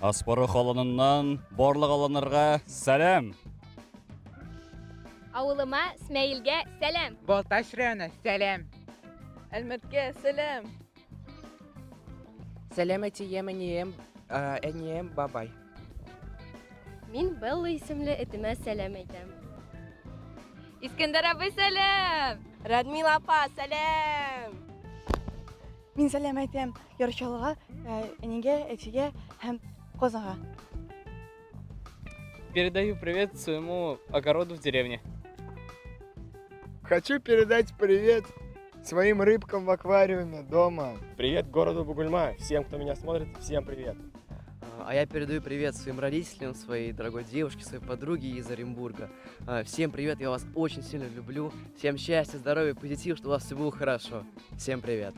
Аспарух аланыннан барлык аланнарга сәлам! Авылыма Смәелгә сәлам! Балтач районы, сәлам! Әлмәткә сәлам! Сәлам әтием, әнием, әнием, бабай. Мин Белла исемле этемә сәлам әйтәм. Искәндәр абый сәлам! Радмила апа, сәлам! Мин сәлам әйтәм Яр Чаллыга, әнигә, әтигә һәм Казанга. Передаю привет своему огороду в деревне. Хочу передать привет своим рыбкам в аквариуме дома. Привет городу Бугульма, всем, кто меня смотрит, всем привет. А я передаю привет своим родителям, своей дорогой девушке, своей подруге из Оренбурга. Всем привет, я вас очень сильно люблю. Всем счастья, здоровья, позитива, чтобы у вас все было хорошо. Всем привет.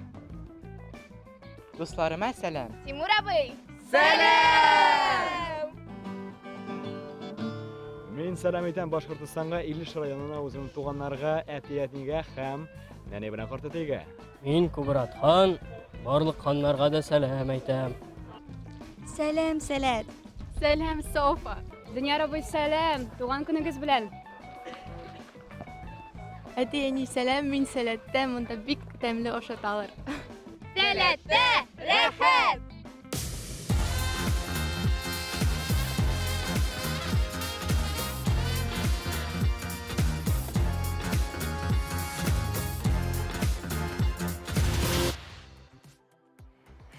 Дусларыма сәлам. Тимур абый! Сәлам! Мин сәлам әйтәм Башкортостанга, Илеш районына, үземнең туганнарга, әти-әнигә һәм нәни белән картәтәйгә. Мин Кубрат хан, барлык ханнарга да сәлам әйтәм. Сәлам, Сәләт! Сәлам, Софа! Данияр абый, сәлам! Туган көнегез белән! Әти, әни, сәлам, мин Сәләттә, монда бик тәмле ашаталар. Сәләттә рәхәт!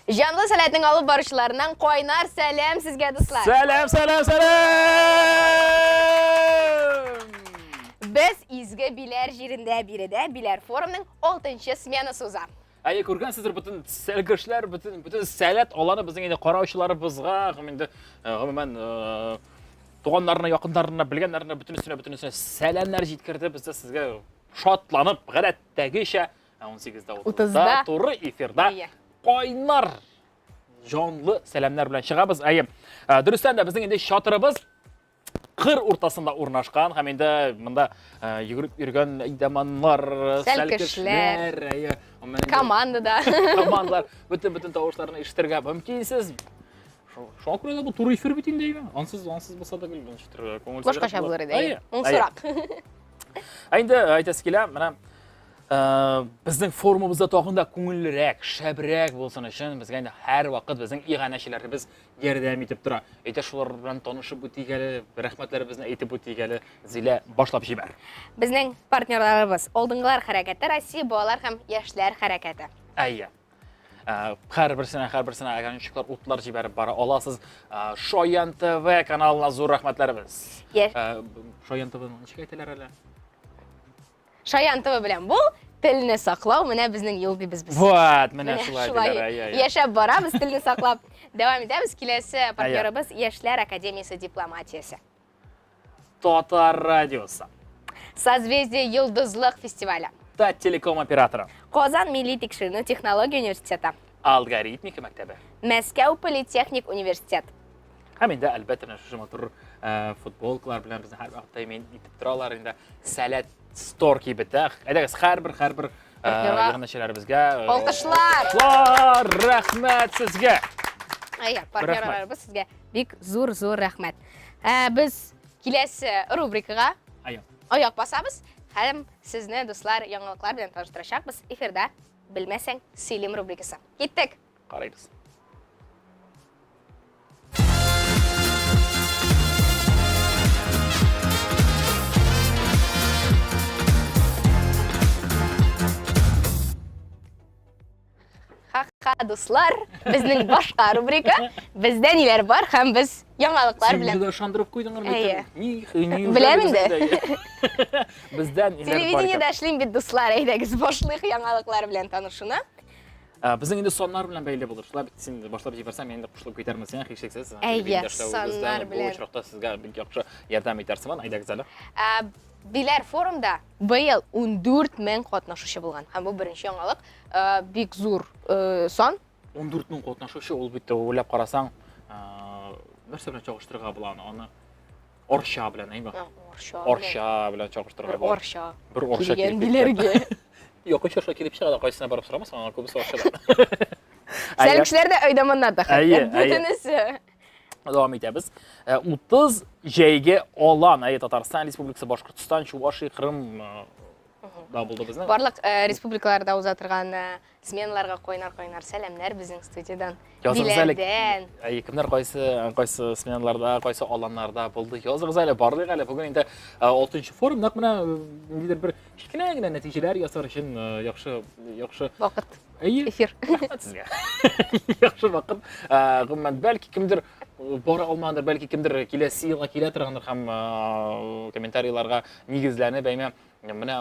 Җанлы сәләтнең алып баручыларыннан кайнар сәлам сезгә, дуслар. Сәлам, сәлам, сәлам! Без изге Биләр җирендә биредә Биләр форумның 6 сменасы уза. Әйе, күргәнсездер, бөтен сәлкешләр, бөтен бөтен сәләт аланы безнең инде караучыларыбызга, һәм инде э, гомумән э, туганнарына, якыннарына, белгәннәренә бөтенесенә бөтенесенә сәламнәр җиткерде. Без дә сезгә шатланып, гадәттәгечә Ә 18-дә 30-да туры эфирда кайнар җанлы сәламнәр белән чыгабыз. Әйе. Ә, дөрестән дә безнең инде чатырыбыз кыр уртасында урнашкан һәм инде монда ә, йөгереп йөргән әйдәманнар, сәлкешләр, әйе, командада. Командалар бөтен-бөтен тавышларны ишетергә мөмкинсез. Шуңа күрә дә бу туры эфир бит инде, әйе. Ансыз, ансыз булса да гел ничектер күңелсезрәк. Башкача булыр иде, әйе. Моңсурак. Ә инде әйтәсе килә, менә безнең форумыбызда тагын да күңеллерәк, шәбрәк булсын өчен безгә инде һәрвакыт безнең иганәчеләребез ярдәм итеп тора. Әйдә шулар белән танышып үтик әле, рәхмәтләребезне әйтеп үтик әле. Зилә, башлап җибәр. Безнең партнерларыбыз Алдынгылар хәрәкәте, Россия балалар һәм яшьләр хәрәкәте. Әйе. Һәрберсенә, һәрберсенә огонечклар, утлар җибәреп бара аласыз. Шаян ТВ каналына зур рәхмәтләребез. Шаян ТВ-ны ничек әйтәләр әле? Шаян ТВ белән бул, телне саклау менә безнең юл дибез без. Вот, менә шулай диләр. Әйе, әйе. Яшәп барабыз телне саклап. Дәвам итәбез. Киләсе партнерыбыз Яшьләр академиясе дипломатиясе. Татар радиосы. Созвездие Йолдызлык фестивале. Таттелеком операторы. Казан милли тикшеренү технология университеты. Алгоритмика мәктәбе. Мәскәү политехник университет. Һәм инде, әлбәттә, менә шушы матур э, футболкалар белән безне һәрвакыт тәэмин итеп торалар инде. Сәләт Store кибете. Әйдәгез, һәрбер, һәрбер э, иганәчеләребезгә э, Алкышлар! Алкышлар! Рәхмәт сезгә! Әйе, партнерларыбыз сезгә бик зур-зур рәхмәт. Ә, без киләсе рубрикага Аяк. аяк басабыз һәм сезне, дуслар, яңалыклар белән таныштырачакбыз. Эфирда Белмәсәң, сөйлим рубрикасы. Киттек! Карыйбыз. Ха-ха, дуслар, безнең башка рубрика. Бездә ниләр бар һәм без яңалыклар белән. Син дә ышандырып куйдың Әйе. Ни, ни Беләм инде. Бездә ниләр бар. Телевидениедә эшлим бит, дуслар. Әйдәгез, башлыйк яңалыклар белән танышуны. Ә, Безнең инде саннар белән бәйле булыр. Шулай бит син башлап җибәрсәң, мин инде кушылып китәрмен сиңа һичшиксез. Әйе, Телевидениедә эшләвебездә саннар Бу белән. очракта сезгә бик яхшы ярдәм итәр сыман. Әйдәгез әле. Ә, Биләр форумда быел 14 мең катнашучы булган. Һәм бу беренче яңалык, ә, бик зур э, сан. 14 мең катнашучы, ул бит уйлап карасаң, ә, нәрсә белән чагыштырырга була аны? Аны Орча белән, әйме? Орча. Орча белән чагыштырырга була. Орча. Бер орча Килгән килеп биләргә. Якынча шулай килеп чыга да, кайсына барып сорамасаң, аңа күбесе орчадан. Сәлкешләр дә, әйдәманнар да Әйе, хәтта. әйе. Бөтенесе. Дәвам итәбез. 30 җәйге алан, әйе, Татарстан Республикасы, Башкортстан, Чувашия, Крым да булды безнең. Барлык республикаларда уза торган сменаларга кайнар-кайнар сәламнәр безнең студиядән. Языгыз әле. Биләрдән. Әйе, кемнәр кайсы кайсы сменаларда, кайсы аланнарда булды. Языгыз әле, барлык әле. Бүген инде 6 форум нәкъ менә ниндидер бер кечкенә генә нәтиҗәләр ясар өчен яхшы яхшы вакыт. Әйе. Эфир. Рәхмәт сезгә. Яхшы вакыт. Гомумән, бәлки кемдер бара алмагандыр, бәлки кемдер киләсе елга килә торгандыр һәм комментарийларга нигезләнеп, әйме, менә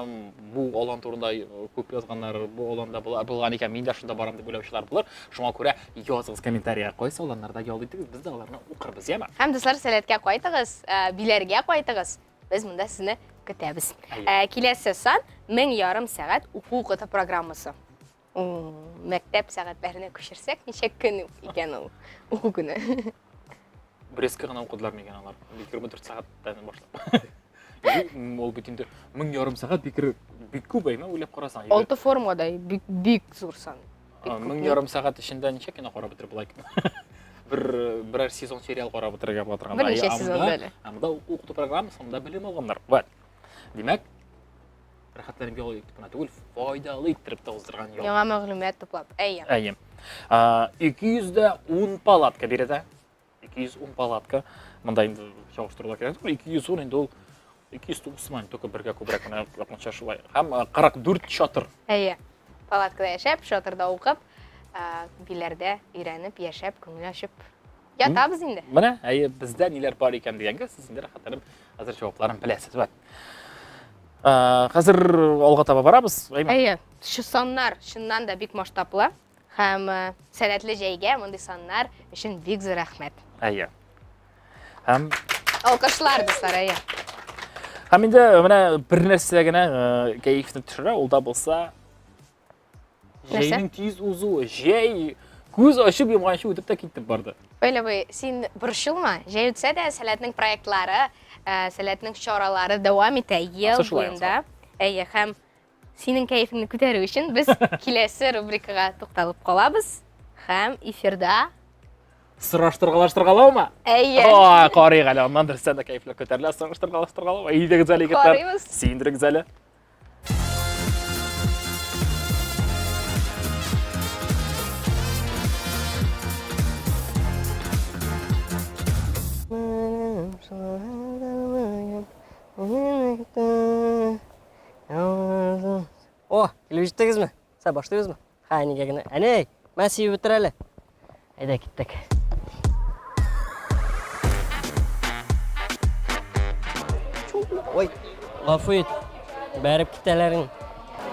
бу алан турында күп язганнар, бу аланда булган икән, мин дә шунда барам дип уйлаучылар булыр. Шуңа күрә языгыз комментарийга, кайсы аланнарда ял иттегез, без дә аларны укырбыз, яме? Һәм дуслар, Сәләткә кайтыгыз, Биләргә кайтыгыз. Без монда сезне көтәбез. Ә, киләсе сан 1500 сәгать уку укыту программасы. Мәктәп сәгатьләренә күчерсәк, ничә көн икән ул уку көне? Брестка гына укыдылар микән алар? 24 сәгатьтән башлап. Ул бит инде 1500 сәгать бик бик күп әйме, уйлап карасаң. Алты формада бик бик зур сан. 1500 сәгать эчендә ничә кино карап бетереп була икән? Бер берәр сезон сериал карап бетерергә була торган. Берничә сезон әле. Ә монда уку укыту программасында белем алганнар. Вот. Димәк, рәхәтләнеп ял итеп кенә түгел, файдалы иттереп тә уздырган ял. Яңа мәгълүмат туплап. Әйе. Әйе. 210 палатка биредә. 210 палатка. Монда инде чагыштырырга кирәк түгел. 210 инде ул 209 мең, только бергә күбрәк менә якынча шулай. Һәм 44 чатыр. Әйе. Палаткада яшәп, чатырда укып, Биләрдә өйрәнеп, яшәп, күңел ачып ятабыз инде. Менә, әйе, бездә ниләр бар икән дигәнгә сез инде рәхәтләнеп хәзер җавапларын беләсез. Вәт. Хәзер алга таба барабыз. Әйе, саннар чыннан да бик масштаблы. Һәм сәләтле җәйгә мондый саннар өчен бик зур рәхмәт. Әйе. Һәм алкышлар, дуслар, әйе. Һәм инде менә бер нәрсә генә кәефне төшерә, ул да булса җәйнең тиз узуы. Җәй күз ачып йомганчы үтеп тә китеп барды. Вәли абый, син борчылма. Җәй үтсә дә, Сәләтнең проектлары, Сәләтнең чаралары дәвам итә ел буенда. Әйе, һәм Синең кәефеңне күтәрү өчен без киләсе рубрикага тукталып калабыз һәм эфирда Сораштыргалаштыргалаумы? Әйе. Ой, карыйк әле, аннан дөрестән дә кәефләр күтәрелә. Сораштыргалаштыргалау. Әйдәгез әле, егетләр. Карыйбыз. Сөендерегез әле. О, килеп җиттегезме? Сә, башлыйбызмы? Ха, әнигә генә. Әней, мә сибеп бетер әле. Әйдә, киттек. Ой, гафу ит. Бәреп китәләр.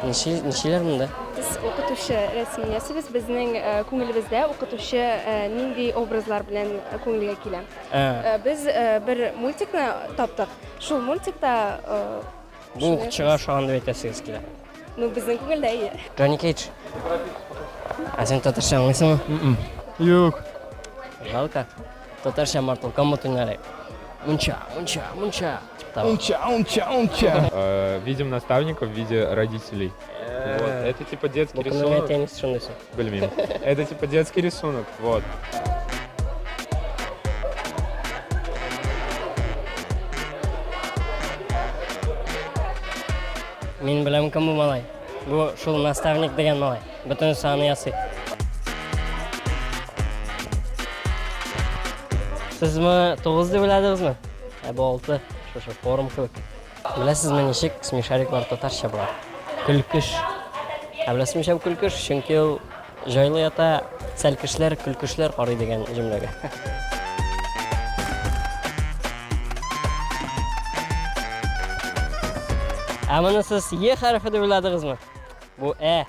Ничә, ничәләр монда? Без укытучы рәсемен ясыйбыз. Безнең күңелебездә укытучы нинди образлар белән күңелгә килә. Без бер мультикны таптык. Шул мультикта Бу укытучыга ошаган дип әйтәсегез килә. Ну, безнең күңелдә әйе. Джонни Кейдж. Ә син татарча аңлыйсыңмы? Юк. Жалко. Татарча Mortal Kombat уйнар. Мунча, мунча, мунча. Типа того. Унча, унча, унча. Видим наставников в виде родителей. Вот. Это типа детский Бу көннең рисунок. әти-әнисе шундый соң. Белмим. Это типа детский рисунок. Вот. Мин беләм кем бу малай. Бу шул наставник дигән малай. Бөтенесе аны ясый. Сез моны 9 дип уйладыгызмы? Ә бу 6. Шушы форум кебек. Беләсезме ничек смешариклар татарча була? Көлкеш. Ә беләсезме ничә көлкеш? Чөнки ул җайлы ята, сәлкешләр, көлкешләр карый дигән җөмләгә. Ә моны сез Е хәрефе дип уйладыгызмы? Бу Ә.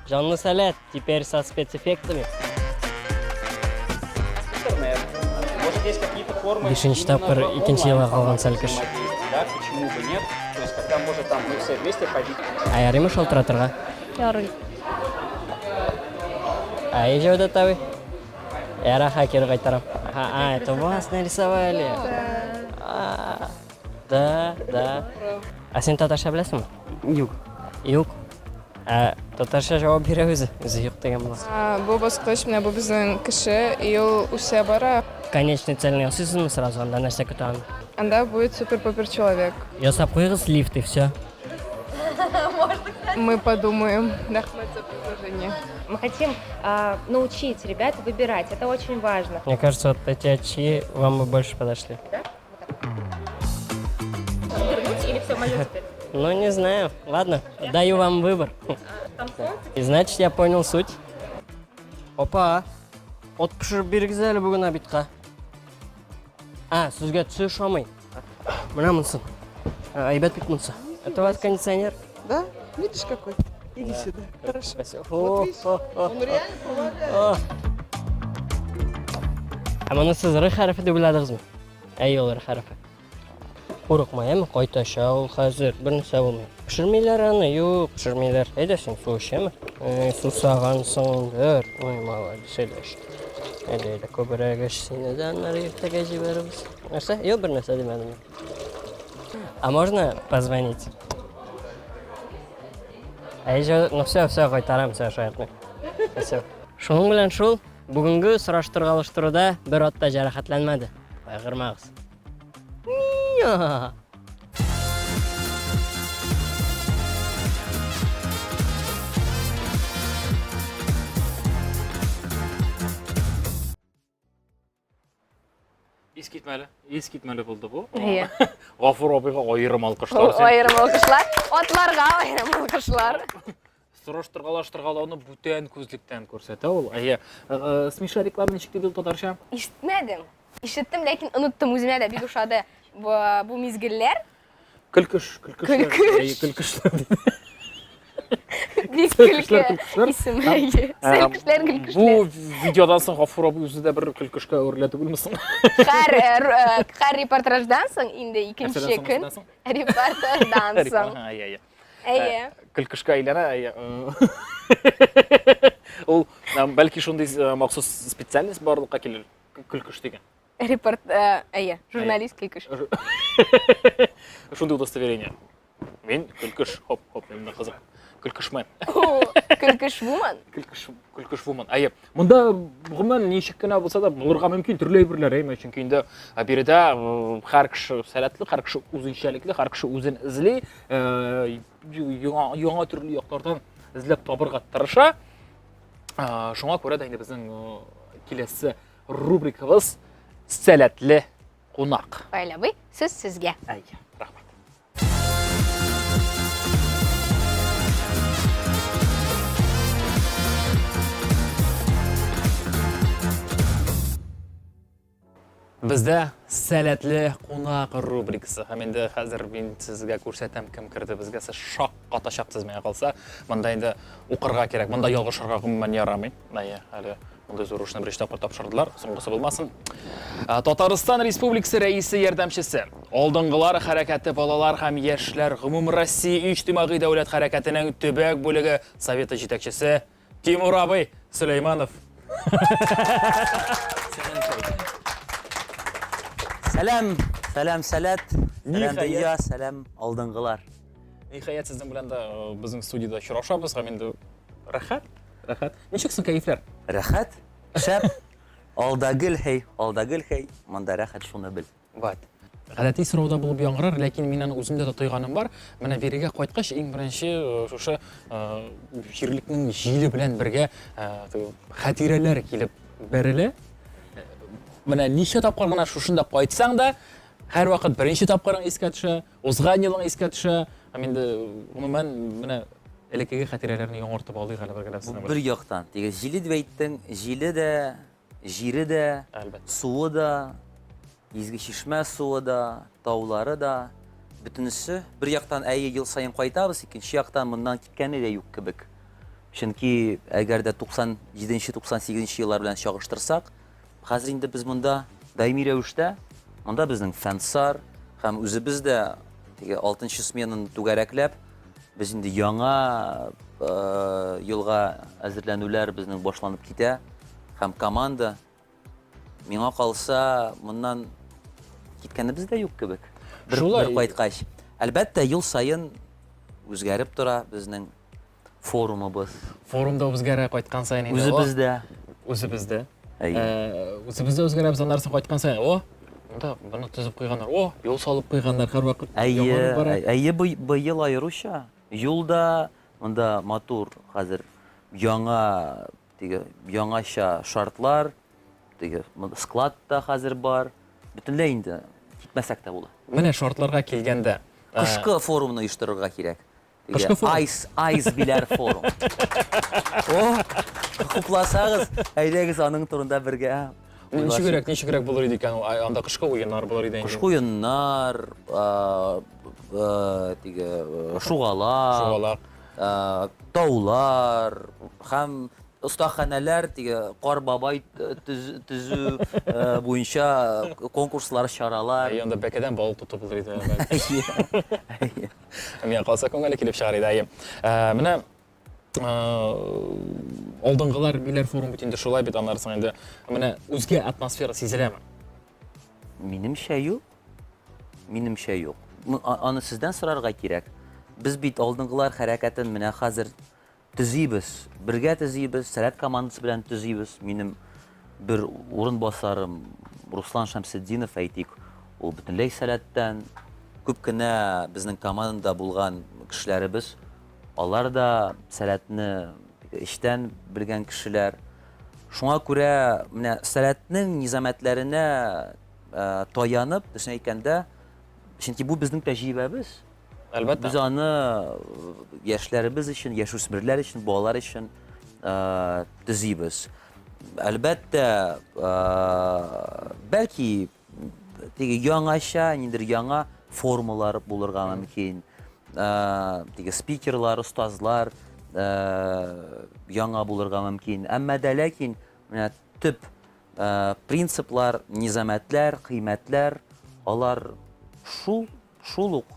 Җанлы сәләт, теперь со спецэффектами. Может, есть какие-то формы Бишенче тапкыр икенче елга калган сәлкеш. да, почему бы нет? То есть, когда может там мы все вместе ходить. Ә ярыймы шалтыратырга? Ярый. Ә Җәүдәт абый? Яраха, кире кайтарам. А, это вас нарисовали. А, Да, да. Ә син татарча беләсеңме? Юк. Юк. Ә татарча җавап бирә үзе, үзе юк дигән була. Бу баскыч, менә бу безнең кеше, и ул үсә бара. Конечный цельне ясыйсызмы сразу, анда нәрсә көтә аны? Анда будет супер-пупер человек. Ясап куегыз лифт и все. Мы подумаем. Рәхмәт за предложение. Мы хотим научить ребят выбирать. Это очень важно. Мне кажется, вот эти очки вам бы больше подошли. Да? Вернуть или все мое теперь? Ну, не знаю. Ладно, даю вам выбор. И значит, я понял суть. Опа! Ot пешереп бирегез әле бүген обедка. А, сезгә төсе ошамый. Менә монысы. Әйбәт бит монысы. Это у вас кондиционер? Да? Видишь какой? Иди сюда. Хорошо. Спасибо. Вот видишь, он реально помогает. Ә моны сез Р хәрефе дип уйладыгызмы? Әйе, ул Р хәрефе. Курыкма, әме, кайтача ул хәзер, бер нәрсә булмый. Пешермиләр аны, юк, пешермиләр. Әйдә син су эчәме? Эй, сусагансыңдыр. Ой, молодец, әйдә эч. Әйдә, әйдә, күбрәк эч, сине дә аннары иртәгә җибәрербез. Нәрсә? Юк, бер нәрсә димәдем мин. А можно позвонить? Ә еще, ну все, все, кайтарам, все, шаяртмыйм. Все. Шуның белән шул, бүгенге сораштыргалыштыруда бер ат та җәрәхәтләнмәде. Кайгырмагыз. Искитмәле, искитмәле булды бу. Әйе. Гафур абыйга аерым алкышлар. Аерым алкышлар. Атларга аерым алкышлар. Сораштыргалаштыргалауны бүтән күзлектән күрсәтә ул. Әйе. Э, э, смешариклар ничек диде ул татарча? Ишетмәдем. Ишеттем, ләкин оныттым. Үземә дә бик ошады бу, бу мизгелләр. Көлкеш, көлкешләр. Көлкеш. Әйе, көлкешләр. Бик Көлкешләр, көлке көлкешләр. исем. Һәм, Әйе. э, Сөлкешләр, көлкешләр. Бу видеодан соң Гафур абый үзе дә бер көлкешкә әверелә түгелме соң? Һәр, э, р- э, һәр репортаждан соң инде икенче Нәрсәдән соң, көн нәрсәдән соң? репортаждан соң. Әйе, әйе. Әйе. Көлкешкә әйләнә, әйе. Ул бәлки шундый махсус специальность барлыкка килер, көлкеш дигән. Репорт, әйе, журналист көлкеш. Шундый удостоверение. Мин көлкеш, хоп, хоп, мин кызык. Көлкешмен. Көлкеш вумен? Көлкеш, көлкеш вумен. Әйе. Монда гомумән ничек кенә булса да булырга мөмкин төрле әйберләр, әйме, чөнки инде биредә һәр кеше сәләтле, һәр кеше үзенчәлекле, һәр кеше үзен эзли, яңа, яңа төрле яклардан эзләп табырга тырыша. Шуңа күрә дә инде безнең киләсе рубрикабыз сәләтле кунак. Фаил абый, сүз сезгә. Әйе, рәхмәт. Бездә сәләтле кунак рубрикасы. Һәм инде хәзер мин сезгә күрсәтәм, кем керде безгә. Сез шак катачаксыз миңа калса. Монда инде укырга кирәк. Монда ялгышырга гомумән ярамый. Әйе, әле мондый зур эшне беренче тапкыр тапшырдылар. Соңгысы булмасын. Ә, Татарстан Республикасы Рәисе ярдәмчесе, Алдынгылар хәрәкәте балалар һәм яшьләр гомумроссия иҗтимагый дәүләт хәрәкәтенең төбәк бүлеге советы җитәкчесе Тимур абый Сөләйманов. Сәлам, сәлам, сәләт, сәлам дөнья, сәлам алдынгылар. Ниһаять сезнең белән дә э, безнең студиядә очрашабыз һәм инде рәхәт, рәхәт. Ничек соң кәефләр? Рәхәт, шәп. Алда гел хей, алда гел хей, монда рәхәт шуны бел. Вот. Гадәти сорауда булып яңгырар, ләкин мин аны үземдә дә тойганым бар. Менә бирегә кайткач, иң беренче э, шушы э, җирлекнең җиле белән бергә э, хатирәләр килеп бәрелә. Менә ничә тапкыр гына шушында кайтсаң да, һәрвакыт беренче тапкырың искә төшә, узган елың искә төшә. Һәм инде гомумән менә элеккеге хатирәләрне яңартып алыйк әле бергәләп сезнең белән. Бер яктан, теге җиле дип әйттең, җиле дә, Җире дә, суы да, изге чишмә суы да, таулары да, бөтенесе. Бер яктан, әйе, ел саен кайтабыз, икенче яктан моннан киткәне дә юк кебек. Чөнки әгәр дә 97-98 еллар белән чагыштырсак, хәзер инде без монда даими рәвештә, монда безнең фәнсар һәм үзебез дә теге 6 сменаны түгәрәкләп, без инде яңа э, елга әзерләнүләр безнең башланып китә. Һәм команда, миңа калса, моннан киткәнебез дә юк кебек. Бер, Шулай. бер кайткач. Әлбәттә, ел саен үзгәреп тора безнең. форумыбыз. Форум да үзгәрә кайткан саен инде. Үзебез дә. Үзебез дә. Әйе. Үзебез дә үзгәрәбез, аннары соң кайткан саен, о, монда моны төзеп куйганнар, о, юл салып куйганнар, һәрвакыт Әйе, әйе, быел аеруча. Юл да монда матур хәзер яңа теге яңача шартлар, теге склад та хәзер бар. Бөтенләй инде китмәсәк тә була. Менә шартларга килгәндә, Кышкы форумны оештырырга кирәк. Кышкы форум. Айс, айс биләр форум. О, хупласагыз, әйдәгез аның турында бергә Ничегрәк, ничегрәк булыр иде икән ул? Анда кышкы уеннар булыр иде инде. Кышкы уеннар, теге шугалак, шугалак, таулар һәм остаханәләр, теге кар бабай төзү буенча конкурслар, чаралар. Әйе, анда бәкедән балык тотып булыр иде. Әйе. Миңа калса күңеле килеп чыгар иде, әйе. Менә алдынгылар биләр форум бит инде шулай бит аннары соң инде менә үзгә атмосфера сизеләме? Минемчә юк. Минемчә юк. Аны сездән сорарга кирәк. Без бит алдынгылар хәрәкәтен менә хәзер төзибез, бергә төзибез, Сәләт командасы белән төзибез. Минем бер урынбасарым Руслан Шәмсетдинов, әйтик, ул бөтенләй Сәләттән. Күп кенә безнең командада булган кешеләребез, алар да Сәләтне эчтән белгән кешеләр. Шуңа күрә менә Сәләтнең низамәтләренә э, таянып, дөресен әйткәндә, чөнки бу безнең тәҗрибәбез. Әлбәттә. Без аны э, яшьләребез өчен, яшүсмерләр өчен, балалар өчен э, төзибез. Әлбәттә, э, бәлки теге яңача, ниндидер яңа формалар булырга мөмкин. Э, теге спикерлар, остазлар э, яңа булырга мөмкин. Әмма дә ләкин менә төп э, принциплар, низамәтләр, кыйммәтләр алар шул Шул ук.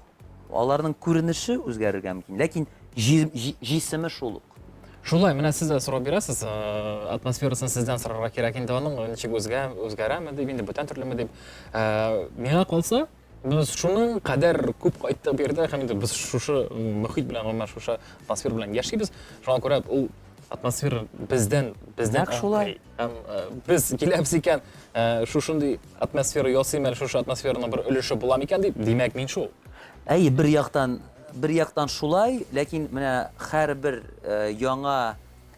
Аларның күренеше үзгәрергә мөмкин, ләкин җисеме шул ук. Шулай, менә сез дә сорау бирәсез, атмосферасын сездән сорарга кирәк инде аның, ничек үзгә, үзгәрәме дип, инде бүтән төрлеме дип. Миңа калса, без шуның кадәр күп кайттык биредә һәм инде без шушы мөхит белән, гомумән шушы атмосфера белән яшибез. Шуңа күрә ул атмосфера бездән, бездән Нәкъ шулай. Һәм без киләбез икән, шушындый атмосфера ясыйм әле, шушы атмосфераның бер өлеше булам икән дип, димәк, мин шул. Әйе, бер яктан, бер яктан шулай, ләкин менә һәрбер яңа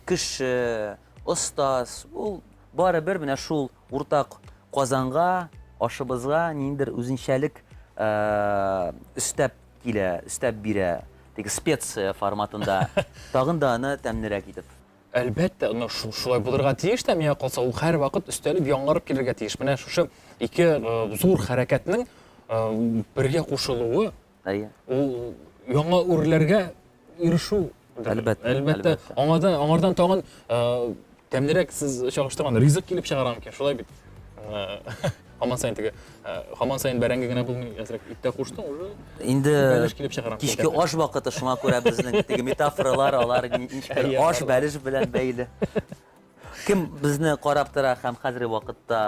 кеше, остаз, ул барыбер менә шул уртак казанга, ашыбызга ниндидер үзенчәлек өстәп килә, өстәп бирә. Теге специя форматында тагын да аны тәмлерәк итеп. Әлбәттә, ну шулай булырга тиеш тә, миңа калса, ул һәрвакыт өстәлеп, яңарып килергә тиеш. Менә шушы ике э, зур хәрәкәтнең э, бергә кушылуы, Әйе. ул яңа үрләргә ирешү. Әлбәттә, Әлбәттә, аңардан, аңардан тагын э, тәмлерәк сез чагыштырган ризык килеп чыгара микән, шулай бит? Һаман саен теге, һаман саен бәрәңге генә булмый, әзрәк ит тә куштың, уже Инде бәлеш килеп чыгара. кичке аш вакыты, шуңа күрә безнең теге метафоралар, алар ничектер аш, бәлеш белән бәйле. Кем безне карап тора һәм хәзерге вакытта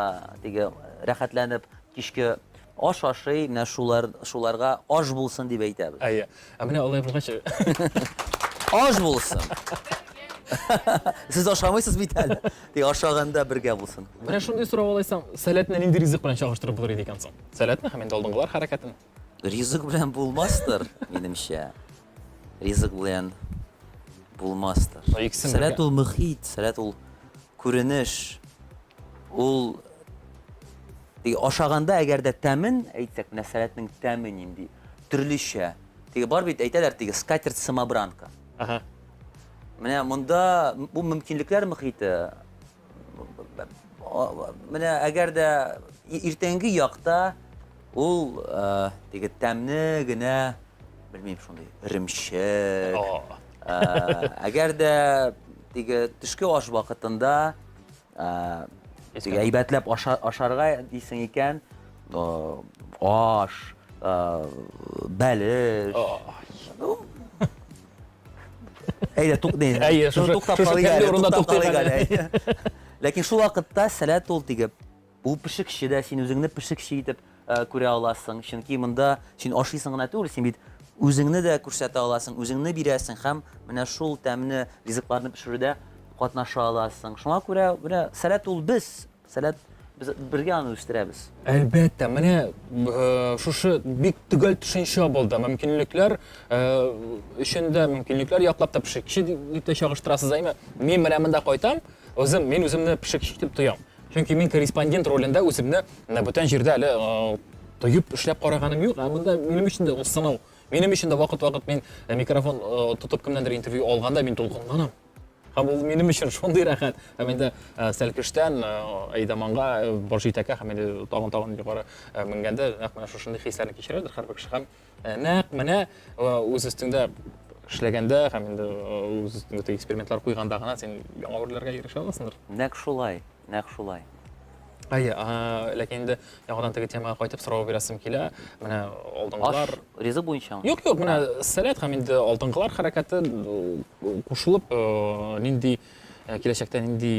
теге рәхәтләнеп кичке аш ашый, менә шулар, шуларга аш булсын дип әйтәбез. Әйе. Ә менә алай булгач, Аш булсын. Сез ашамыйсыз бит әле. Тик ашаганда бергә булсын. Менә шундый сорау алайсаң, сәләтне нинди ризык белән чагыштырып булыр иде икән соң? Сәләтне һәм инде алдынгылар хәрәкәтен. Ризык белән булмастыр, минемчә. Ризык белән булмастыр. Сәләт ул мөхит, сәләт ул күренеш. Ул теге ашаганда әгәр дә тәмен әйтсәк, менә сәләтнең тәме нинди? Төрлечә. Теге бар бит әйтәләр теге скатерть самобранка. Ага. Менә монда бу мөмкинлекләр мөхите. Менә әгәр дә иртәнге якта ул э, теге тәмне генә белмим шундый эремчек. Э, әгәр дә теге төшке аш вакытында э, теге әйбәтләп ашарга дисең икән, аш, бәлеш. Әйдә, тук, не, Әйе, шушы- туктап шушы калыйк тәмле әле, урында туктап туктыйк калыйк әле. әле. Ләкин шул вакытта сәләт ул теге, ул пешекче дә, син үзеңне пешекче итеп э, күрә аласың. Чөнки монда син ашыйсың гына түгел, син бит Үзеңне дә күрсәтә аласың, үзеңне бирәсең һәм менә шул тәмле ризыкларны пешерүдә катнаша аласың. Шуңа күрә менә Сәләт ул без, Сәләт без бергә аны үстерәбез. Әлбәттә, менә э, шушы бик төгәл төшенчә булды. Мөмкинлекләр э, өчен дә мөмкинлекләр яклап та пешекче дип тә чагыштырасыз, әйме? Мин менә монда кайтам, үзем мин үземне пешекче дип тоям. Чөнки мин корреспондент ролендә үземне менә бүтән җирдә әле э, тоеп эшләп караганым юк. Ә монда минем өчен дә ул сынау. Минем өчен дә вакыт-вакыт мин микрофон тотып кемнәндер интервью алганда мин дулкынланам. Һәм ул минем өчен шундый рәхәт. Һәм инде Сәлкештән Әйдаманга, Борҗитәкә һәм инде тагын-тагын югары менгәндә нәкъ менә шушындый хисләрне кичерәдер һәрбер кеше. Һәм нәкъ менә үз өстеңдә эшләгәндә һәм инде үз өстеңдә теге экспериментлар куйганда гына син яңа үрләргә ирешә аласыңдыр. Нәкъ шулай, нәкъ шулай. Әйе, ләкин инде яңадан теге темага кайтып сорау бирәсем килә. Менә алдынгылар Аш, ризык буенчамы? Юк, юк, менә Сәләт һәм инде алдынгылар хәрәкәте кушылып, нинди киләчәктә нинди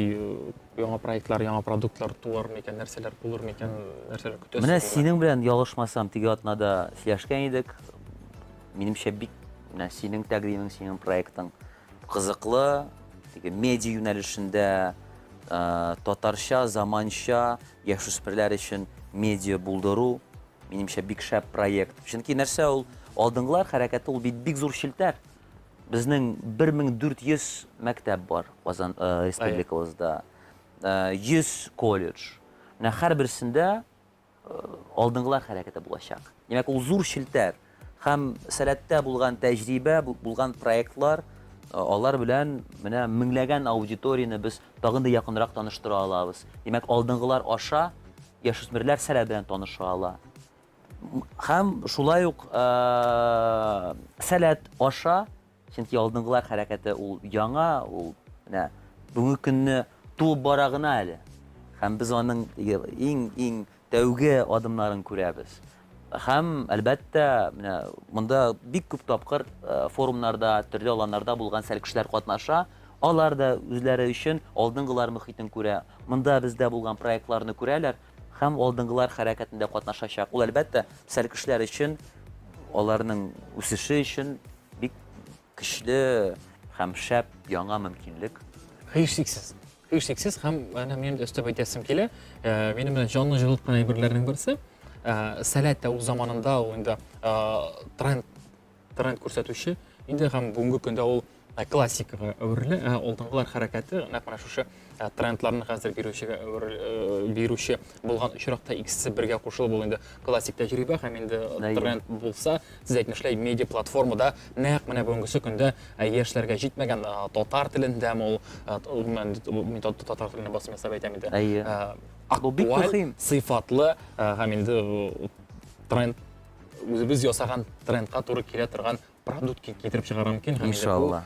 яңа проектлар, яңа продуктлар туар микән, нәрсәләр булыр микән, нәрсәләр көтәсез? Менә синең белән ялгышмасам, теге атнада сөйләшкән идек. Минемчә, бик менә синең тәкъдимең, синең проектың кызыклы, теге медиа юнәлешендә татарча, заманча яшүсмерләр өчен медиа булдыру, минемчә, бик шәп проект. Чөнки нәрсә ул? Алдынгылар хәрәкәте ул бит бик зур челтәр. Безнең 1400 мәктәп бар Казан республикабызда. 100 колледж. Менә һәрберсендә алдынгылар хәрәкәте булачак. Димәк, ул зур челтәр һәм Сәләттә булган тәҗрибә, булган проектлар, алар белән менә меңләгән аудиторияне без тагын да якынрак таныштыра алабыз. Димәк, алдынгылар аша яшүсмерләр Сәләт белән таныша ала. Һәм шулай ук Сәләт аша Чөнки алдынгылар хәрәкәте ул яңа, ул менә бүгенге көнне туып бара гына әле. Һәм без аның иң-иң тәүге адымнарын күрәбез. Һәм, әлбәттә, менә монда бик күп тапкыр э, форумнарда, төрле аланнарда булган сәлкешләр катнаша. Алар да үзләре өчен алдынгылар мөхитен күрә. Монда бездә булган проектларны күрәләр һәм алдынгылар хәрәкәтендә катнашачак. Ул, әлбәттә, сәлкешләр өчен, аларның үсеше өчен Бик көчле һәм шәп яңа мөмкинлек. Һичшиксез. Һичшиксез һәм әнә минем дә өстәп әйтәсем килә. Э, минем белән җанны җылыткан әйберләрнең берсе, э, Сәләт тә үз заманында ул инде э, тренд тренд күрсәтүче инде һәм бүгенге көндә ул классикага әверелә. Ә алдынгылар хәрәкәте нәкъ менә шушы трендларны хәзер бирүчегә бирүче булган очракта икесе бергә кушылып ул инде классик тәҗрибә һәм инде тренд булса, сез әйтмешләй, медиа платформада нәкъ менә бүгенгесе көндә яшьләргә җитмәгән татар телендәме ул, гомумән, мин татар теленә басым ясап әйтәм инде. Әйе. Актуаль, сыйфатлы һәм инде тренд үзебез ясаган трендка туры килә торган продукт китереп чыгарырга мөмкин һәм Иншалла.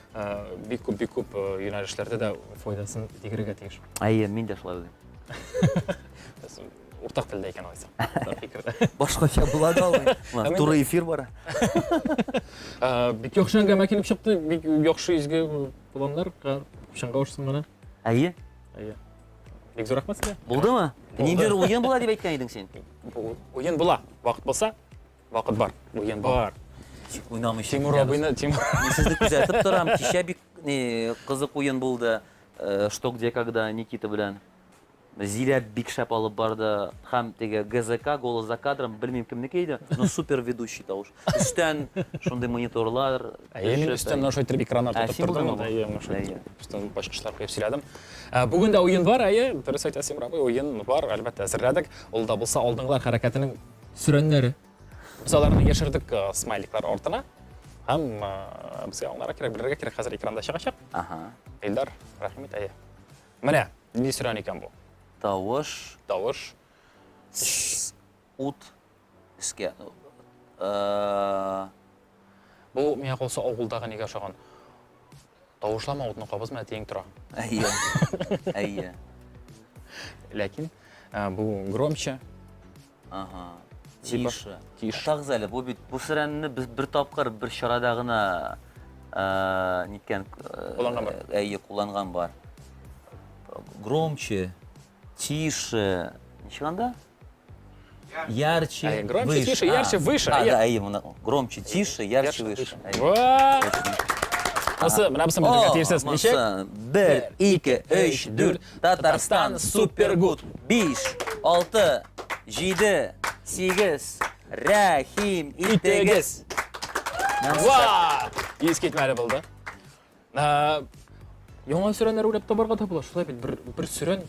Бик күп, бик күп юнәлешләрдә дә файдасын тигерергә тиеш. Әйе, мин дә шулай уйлыйм. Уртак телдә икән алайса. Фикердә. Башкача була да алмый. Туры эфир бара. Бик яхшы әңгәмә килеп чыкты, бик яхшы изге планнар чынга ашсын менә. Әйе. Әйе. Бик зур рәхмәт сезгә. Булдымы? Ниндидер уен була дип әйткән идең син. Уен була. Вакыт булса, Вакыт бар, уен бар. Ничек уйнамыйча Тимур абыйны, Тимур. Мин сезне күзәтеп торам. Кичә бик ни кызык уен булды. Э, что, где, когда Никита белән. Зилә бик шәп алып барды. Һәм теге ГЗК, голос за кадром, белмим кемнеке иде, но супер ведущий тавыш. Өстән шундый мониторлар. Әйе, мин өстән менә шулай итеп экраннар тотып тордым. Әйе, менә шулай итеп өстән башкычлар куеп сөйләдем. Э, бүген дә уен бар, әйе, дөрес әйтәсез, Тимур абый, уен бар, әлбәттә, әзерләдек. Ул да булса алдынгылар хәрәкәтенең Сөрәннәре. Без аларны яшердек э, смайликлар артына. Һәм э, безгә аңларга кирәк, белергә кирәк, хәзер экранда чыгачак. Ага. Илдар, рәхим ит, әйе. Менә, нинди сөрән икән бу? Тавыш. Тавыш. Ут. Өскә. Э, Бу миңа калса авылдагы нигә ошаган. Тавышлама утны кабызма, әтиең тора. Әйе. Әйе. Ләкин э, бу громче. Ага. Тише. Тише. Тагыз әле, бу бит бу сөрәнне без бер тапкыр бер чарада гына э, ниткән э, кулланган бар. Әйе, кулланган бар. Громче, тише. Ничек анда? Ярче, Әйе, громче, выше. тише, ярче, выше. А, Әйе. да, әйе, моны громче, тише, ярче, выше. Әйе. Ва! Монысы, менә бусын белергә тиешсез. Ничек? Монысы. Бер, ике, өч, дүрт. Татарстан, супергуд. Биш, алты, җиде, сигез. Рәхим итегез. Ва! Искитмәле булды. Яңа сөрәннәр уйлап табарга да була. Шулай бит, бер, бер сөрән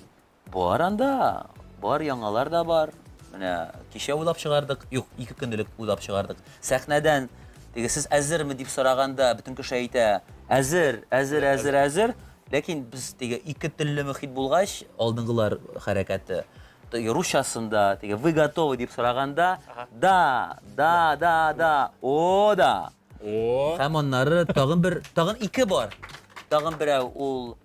Бар анда, бар яңалар да бар. Менә кичә уйлап чыгардык, юк, ике көн элек уйлап чыгардык. Сәхнәдән теге сез әзерме дип сораганда, бөтен кеше әйтә, әзер, әзер, әзер, әзер. Ләкин без теге ике телле мөхит булгач, алдынгылар хәрәкәте, теге русчасында теге вы готовы дип сораганда, да, да, да, да, о, да. О. Һәм аннары тагын бер, тагын ике бар. Тагын берәү ул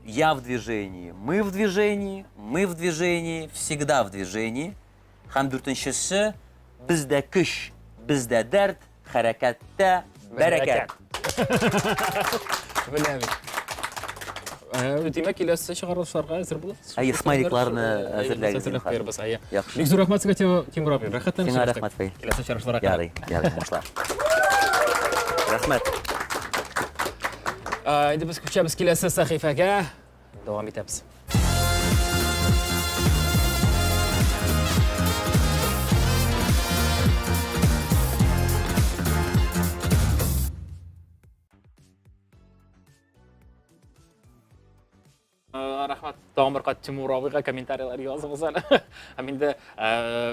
я в движении, мы в движении, мы в движении, всегда в движении. Һәм дүртенчесе бездә көч, бездә дәрт, хәрәкәттә бәрәкәт. Беләм. Димәк, киләсе чыгарылышларга әзер буласыз. Әйе, смайликларны әзерләгез. Әзерләп куярбыз, әйе. Яхшы. Бик зур рәхмәт сезгә, Тимур абый. Рәхәтләнеп Сиңа сөйләштек. рәхмәт, Фәил. Киләсе чыгарылышларга кадәр. Ярый, ярый, уңышлар. Рәхмәт. Инде без күчәбез киләсе сәхифәгә. Дәвам итәбез. Рәхмәт тагын бер кат Тимур абыйга комментарийлар языгыз әле. Һәм инде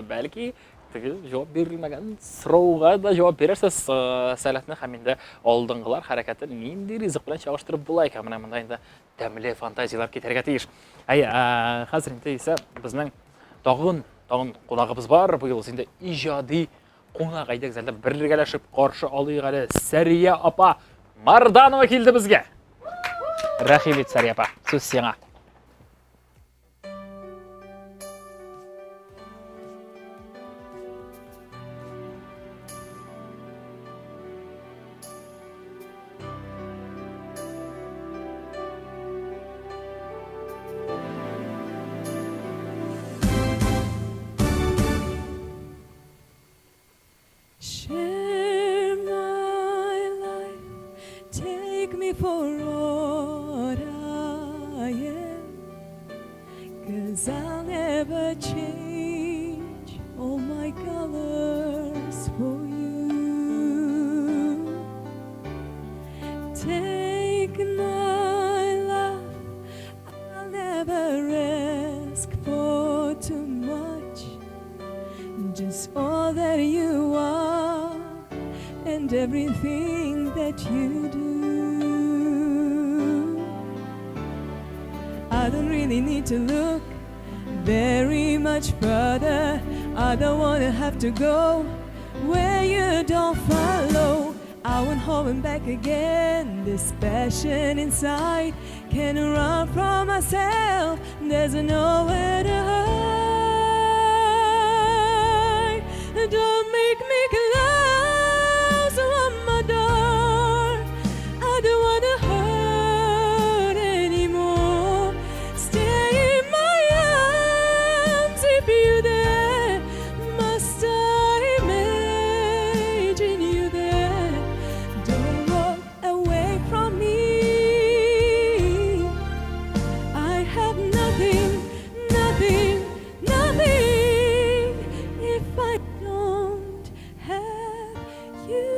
бәлки теге җавап бирелмәгән сорауга да җавап бирерсез сәләтне һәм инде алдынгылар хәрәкәтен нинди ризык белән чагыштырып була икән? Менә монда инде тәмле фантазияләр китәргә тиеш. Әйе, хәзер инде исә безнең тагын тагын кунагыбыз бар. Бу юлы инде иҗади кунак. Әйдәгез әле бергәләшеп каршы алыйк әле. Сәрия апа Марданова килде безгә. Рәхим ит, Сәрия апа, сүз сиңа. Share my life, take me for what I am. Cause I'll never change all my colors for you. Take my love, I'll never ask for too much. Just all that you are and everything that you do. I don't really need to look very much further. I don't wanna have to go where you don't follow. I won't hold back again. This passion inside can run from myself. There's nowhere to hide. Don't make me close one more door. I don't wanna hurt anymore. Stay in my arms if you dare. Must I imagine you there? Don't walk away from me. I have nothing, nothing, nothing if I don't have you.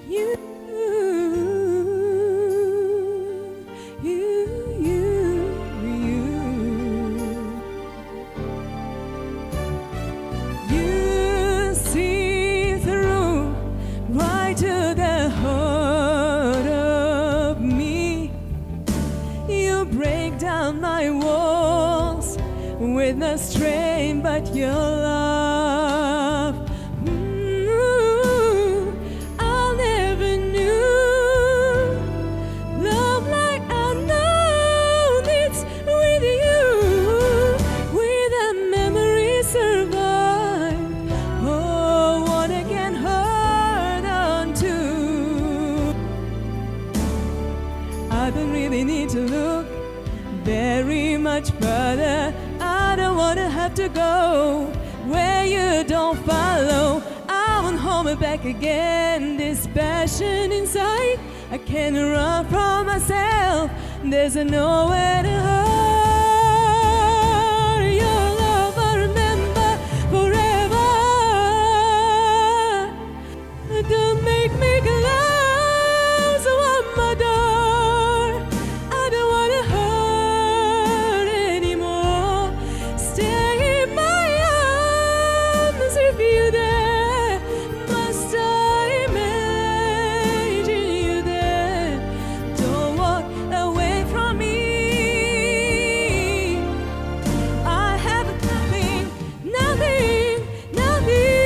You, you, you, you. You see through right to the heart of me. You break down my walls with no strain but your love. I never knew love like I know it's with you. With a memory survive. Oh, what I can hold on to. I don't really need to look very much further. I don't to go where you don't follow. I won't hold me back again. This passion inside, I can't run from myself. There's nowhere to hide. Your love I remember forever. Don't make me close one more door. I don't wanna hurt anymore. Stay in my arms if you dare. Must I imagine you there? Don't walk away from me. I have nothing, nothing, nothing.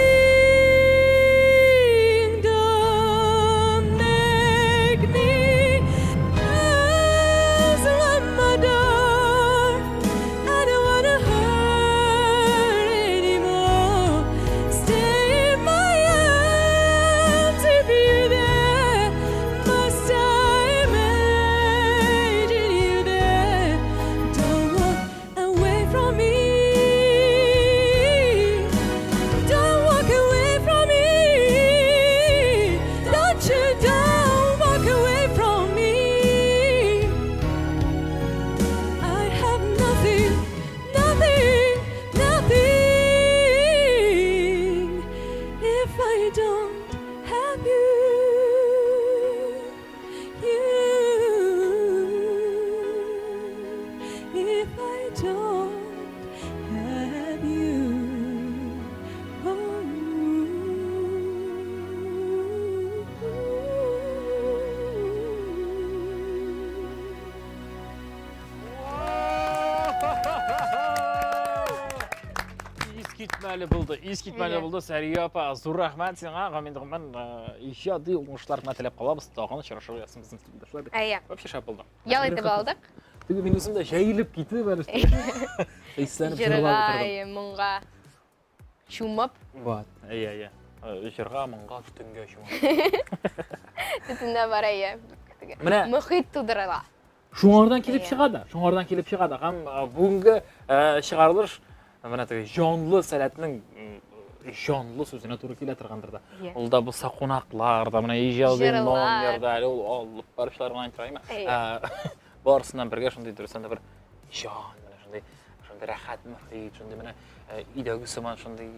Don't make me close one more door. I don't wanna hurt anymore. Stay in my arms if you dare. Must I imagine you there? Don't walk away from me. Don't walk away from me. Don't you don't walk away from me. I have nothing, nothing, nothing if I don't have you. You, if I don't have you. Искитмәле булды, искитмәле Әйе. булды. Сәрия апа, зур рәхмәт сиңа. Һәм инде гомумән иҗади уңышлар гына теләп калабыз. Тагын очрашу язсын безнең студиядә. Шулай бит. Әйе. Вообще шәп булды. Ял итеп алдык. Теге мин үзем дә җәелеп китеп әле. Хисләнеп җырлап Җырга, утырдым. әйе, моңга чумып, Вот. Әйе, әйе. Җырга, моңга, төтенгә чумып. төтендә бар, әйе. Менә- Мохит тудырыла. Шуңардан килеп Әйе. чыга да, шуңардан килеп чыга да. Һәм бүгенге чыгарылыш менә теге җанлы сәләтнең җанлы сүзенә туры килә торгандыр да. Әйе. Ул да булса кунаклар да, менә иҗади Җырлар. номер да, әле ул алып баручылар гына әйтә, әйме? Әйе. Барысыннан бергә шундый дөрестән дә бер җан, менә шундый шундый рәхәт мохит, шундый менә өйдәге сыман шундый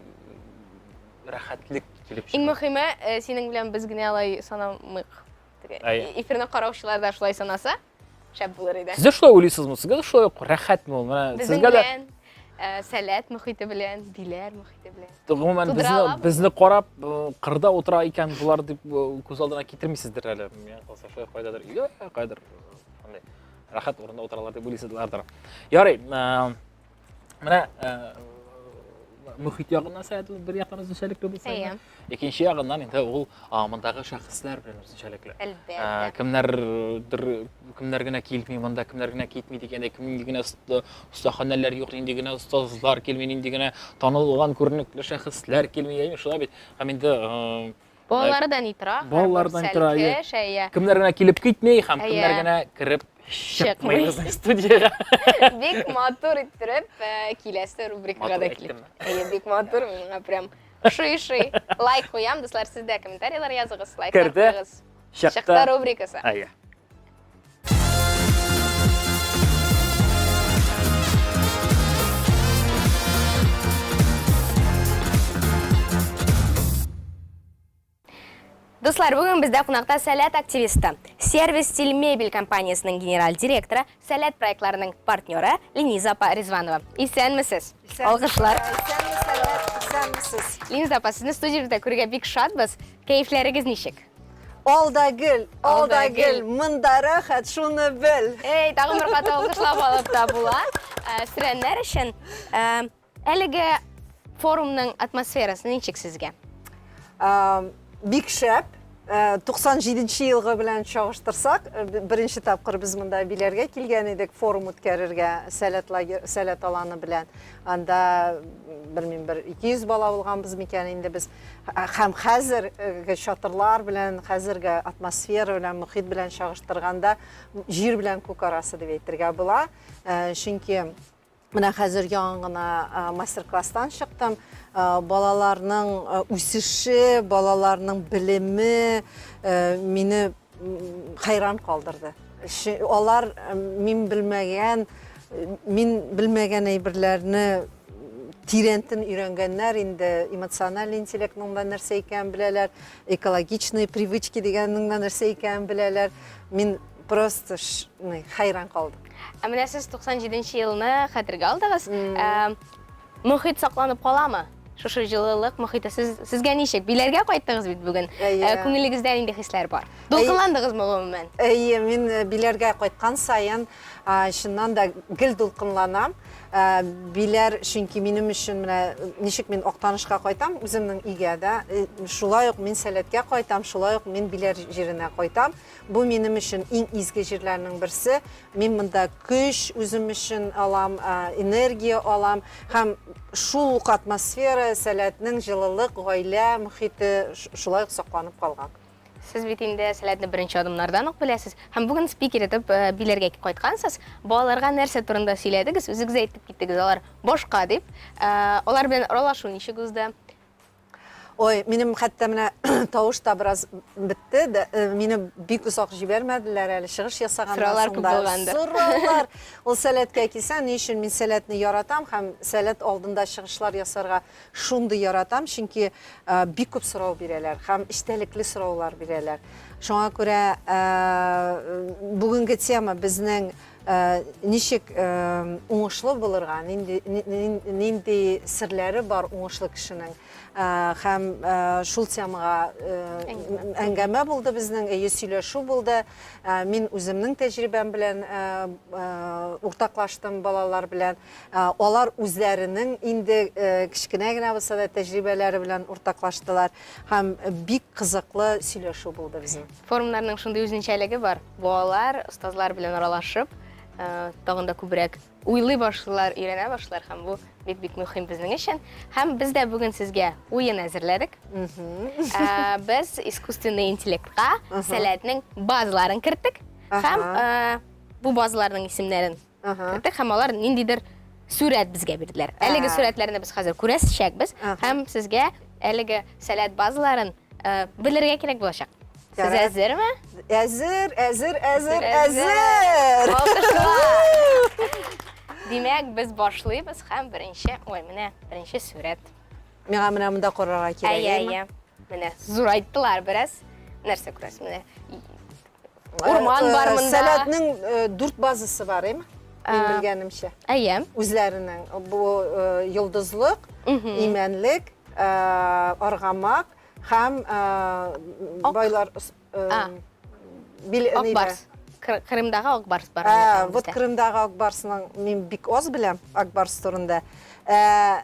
рәхәтлек килеп Иң чыга. мөһиме, синең белән без генә алай санамыйк. Теге, Әйе. Эфирны караучылар да шулай санаса, шәп булыр иде. Сез дә шулай уйлыйсызмы? Сезгә дә шулай ук рәхәтме ул? Менә Безнең сезгә дә белән, Сәләт мохите белән, Биләр мохите белән. Гомумән Тудыра безне алабыз. безне карап кырда утыра икән болар дип күз алдына китермисездер әле. Миңа калса шулай кайдадыр өйдә, кайдыр шундый рәхәт урында утыралар дип уйлыйсызлардыр. Ярый, менә мохит ягыннан сәләт ул бер яктан үзенчәлекле булса, Әйе. икенче ягыннан инде ул мондагы шәхесләр белән үзенчәлекле. Әлбәттә. Кемнәрдер, кемнәр генә килми монда, кемнәр генә китми дигәндәй, кем нинди генә остаханәләр юк, нинди генә остазлар килми, нинди генә танылган күренекле шәхесләр килми, әйе, шулай бит. Һәм инде Балалары да ни тора? Балалары да ни тора, әйе. Сәлкеш, әйе. Кемнәр генә килеп китми һәм Әйе. кемнәр генә кереп чыкмый Чыкмый. безнең студиягә. Бик матур иттереп, киләсе рубрикага Матур да килеп. әйттемме? Әйе, бик матур, миңа прям ошый-ошый. Лайк куям, дуслар, сез дә комментарийлар языгыз, лайклар Керде, куегыз. чыкты. Чыкты рубрикасы. Әйе. Дуслар, бүген бездә кунакта Сәләт активисты, Сервис Стиль Мебель компаниясенең генераль директоры, Сәләт проектларының партнеры Лениза апа Ризванова. Исәнмесез. Алкышлар. Исәнмесез. Лениза апа, сезне студиябездә күрергә бик шатбыз. Кәефләрегез ничек? Ал да гел, ал да Ал да гел, гел. монда рәхәт, шуны бел. Эй, тагын бер кат алкышлап алып та була. Сөрәннәр өчен әлеге форумның атмосферасы ничек сезгә? Бик шәп. 97 елгы белән чагыштырсак, беренче тапкыр без монда Биләргә килгән идек, форум үткәрергә Сәләт лагерь, Сәләт аланы белән. Анда, белмим, бер 200 бала булганбыз микән инде без. Һәм хәзерге чатырлар белән, хәзерге атмосфера белән, мохит белән чагыштырганда, җир белән күк арасы дип әйтергә була. Чөнки Менә хәзер яңа гына мастер-класстан чыктым. Балаларның үсеше, балаларның белеме мине хәйран калдырды. Алар мин белмәгән, мин белмәгән әйберләрне тирәнтен өйрәнгәннәр инде эмоциональ интеллектның да нәрсә икәнен беләләр, экологичные привычки дигәннең дә нәрсә икәнен беләләр. Мин просто хәйран калдым. Ә менә сез 97 елны хәтергә алдыгыз. Ә, мохит сакланып каламы? Шушы җылылык мохите сез, сезгә ничек? Биләргә кайттыгыз бит бүген. Әйе. Ә, күңелегездә нинди хисләр бар? Дулкынландыгызмы гомумән? Әйе, мин э, Биләргә кайткан саен чыннан да гел дулкынланам. Ә, Биләр, чөнки минем өчен менә ничек мин Актанышка кайтам, үземнең өйгә дә, э, шулай ук мин Сәләткә кайтам, шулай ук мин Биләр җиренә кайтам. Бу минем өчен иң изге җирләрнең берсе. Мин монда көч үзем өчен алам, энергия алам һәм шул ук атмосфера, Сәләтнең җылылык, гаилә мохите шулай ук сакланып калган. Сез бит инде Сәләтне беренче адымнардан ук беләсез һәм бүген спикер итеп Биләргә кайткансыз. Балаларга нәрсә турында сөйләдегез? Үзегез әйтеп киттегез, алар башка дип. Алар белән аралашу ничек узды? Ой, минем хәтта менә тавыш та бераз бетте. Дә, э, мине бик озак җибәрмәделәр әле чыгыш ясаганнан Сораулар соң күп да. булгандыр. Сораулар. Ул сәләткә килсә, ни өчен мин сәләтне яратам һәм сәләт алдында чыгышлар ясарга шундый яратам, чөнки э, бик күп сорау бирәләр һәм эчтәлекле сораулар бирәләр. Шуңа күрә э, бүгенге тема безнең Э, ничек э, уңышлы булырга, нинди, нинди серләре бар уңышлы кешенең. Э, һәм шул темага әңгәмә булды безнең, әйе, сөйләшү булды. Мин үземнең тәҗрибәм белән уртаклаштым балалар белән. Алар үзләренең инде кечкенә генә булса да тәҗрибәләре белән уртаклаштылар. Һәм бик кызыклы сөйләшү булды безнең. Форумнарның шундый үзенчәлеге бар. Балалар остазлар белән аралашып, э, тагын да күбрәк уйлый башлыйлар, өйрәнә башлыйлар һәм бу бик-бик мөһим безнең өчен. Һәм без дә бүген сезгә уен әзерләдек. Э, без искусственный интеллектка сәләтнең базаларын керттек һәм э, бу базаларның исемнәрен керттек һәм алар ниндидер сурәт безгә бирделәр. Әлеге сурәтләрне без хәзер күрәчәкбез һәм сезгә әлеге сәләт базаларын Э, белергә кирәк булачак. Сез әзерме? Әзер, әзер, әзер, әзер. Алкышлар. Димәк, без башлыйбыз һәм беренче, ой, менә беренче сурәт. Миңа менә монда карарга кирәк. Әйе, әйе. Менә зурайттылар бераз. Нәрсә күрәсез? Менә урман бар монда. Сәләтнең дүрт базасы бар, әйме? Мин белгәнемчә. Әйе. Үзләренең бу йолдызлык, имәнлек, аргамак һәм байлар Ак барс. Крымдагы ак барс бар. Вот Крымдагы ак барсның мин бик аз беләм ак барс турында.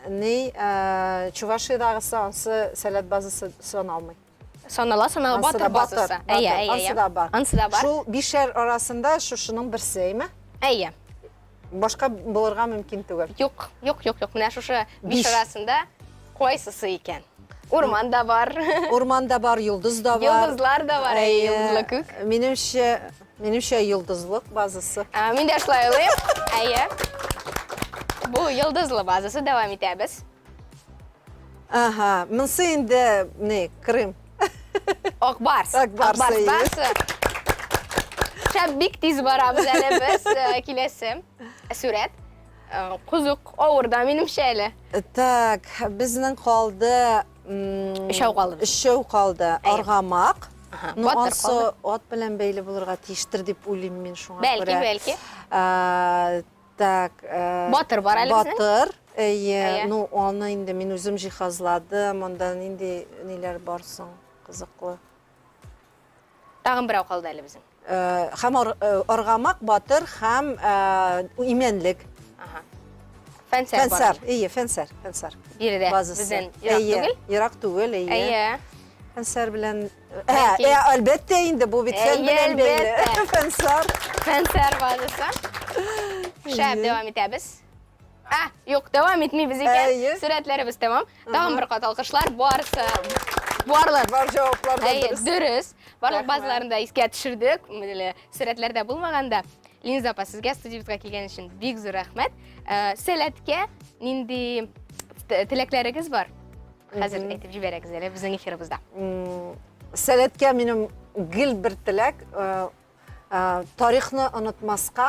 Ни Чувашиядагысы ансы сәләт базасы саналмый. Санала, санала, батыр базасы. Әйе, әйе, Ансы да бар. Ансы да бар. Шул бишәр арасында шушының берсе, әйме? Әйе. Башка булырга мөмкин түгел. Юк, юк, юк, юк. Менә шушы биш арасында кайсысы икән? Урман да бар. Урман да бар, йолдыз да бар. Йолдызлар да бар, әйе, йолдызлы күк. Минемчә, минемчә йолдызлык базасы. Ә, мин дә шулай уйлыйм. Әйе. Бу йолдызлы базасы дәвам итәбез. Ага, монысы инде ни, Крым. Ак барс. Ак барс. Ак барс базасы. Шәп бик тиз барабыз әле без э, киләсе сурәт. Э, кызык, авыр да минемчә әле. Так, безнең калды Өчәү калды. Өчәү калды. Аргамак. Ну, батыр ансы калды. ат белән бәйле булырга тиештер дип уйлыйм мин шуңа Бәлки, күрә. бәлки. Ә, Так. Э, Батыр бар әле безнең. Батыр. Әйе, Әйе. ну аны инде мин үзем җиһазладым. Монда нинди ниләр бар соң? Кызыклы. Тагын берәү калды әле безнең. Э, һәм э, аргамак, батыр һәм имәнлек. Ага. Фәнсәр бар. Фәнсәр, әйе, фәнсәр, фәнсәр. Биредә бездән ерак түгел. Ерак түгел, әйе. Әйе. Фәнсәр белән Ә, ә, әлбәттә инде бу бит фән белән бәйле. Фәнсар. Фәнсар базасы. Шәп, дәвам итәбез. А, юк, дәвам итмибез икән. Сурәтләребез тәмам. Тагын бер кат алкышлар. Барысы барлык. Бар җаваплар да дөрес. Дөрес. Барлык базаларын да искә төшердек. Менә сурәтләрдә булмаганда. Линза апа, сезгә студиябезгә килгән өчен бик зур рәхмәт. Э, Сәләткә нинди теләкләрегез бар? Хәзер әйтеп җибәрегез әле безнең эфирыбызда. Сәләткә минем гел бер теләк, э, э, тарихны онытмаска,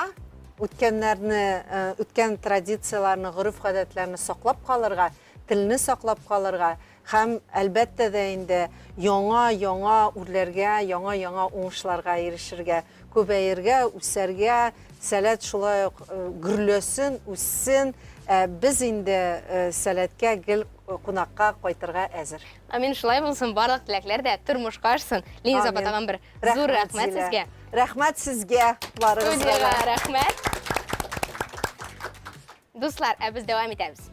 үткәннәрне, э, үткән традицияләрне, гореф-гадәтләрне саклап калырга, телне саклап калырга һәм, әлбәттә дә инде, яңа-яңа үрләргә, яңа-яңа уңышларга ирешергә, күбәергә, үсәргә, Сәләт шулай ук гөрләсен, үссен. Ә без инде Сәләткә гел кунакка кайтырга әзер. Амин, шулай булсын, барлык теләкләр дә тормышка ашсын. Линза апа, тагын бер зур рәхмәт сезгә. Рәхмәт сезгә, барыгызга. Студиягә рәхмәт. Дуслар, ә без дәвам итәбез.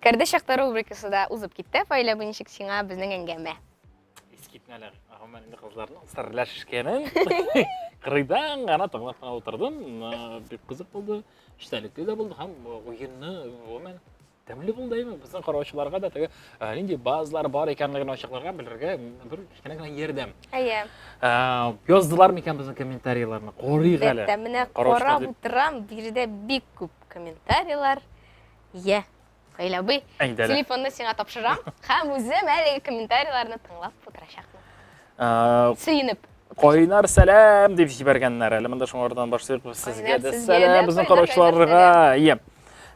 Керде чакта рубрикасы да узып китте. Фаилә, бу ничек сиңа безнең әңгәмә? Искитмәләр. Гомумән инде кызларның серләшкәнен кырыйдан гына тыңлап кына утырдым. Бик кызык булды, эчтәлекле дә булды һәм уенны гомумән Тәмле булды әйме? Безнең караучыларга да теге э, нинди базлар бар икәнлеген ачыкларга белергә бер кечкенә генә ярдәм. Әйе. Э, яздылар микән безнең комментарийларны? Карыйк әле. Әлбәттә, менә карап утырам, биредә бик күп комментарийлар. Йә, Фаил абый, телефонны сиңа тапшырам һәм үзем әлеге комментарийларны тыңлап утырачакмын. Э, Сөенеп. Кайнар сәлам дип җибәргәннәр. Әле монда шуңардан башлыйк. Сезгә дә сәлам безнең караучыларга. Ие.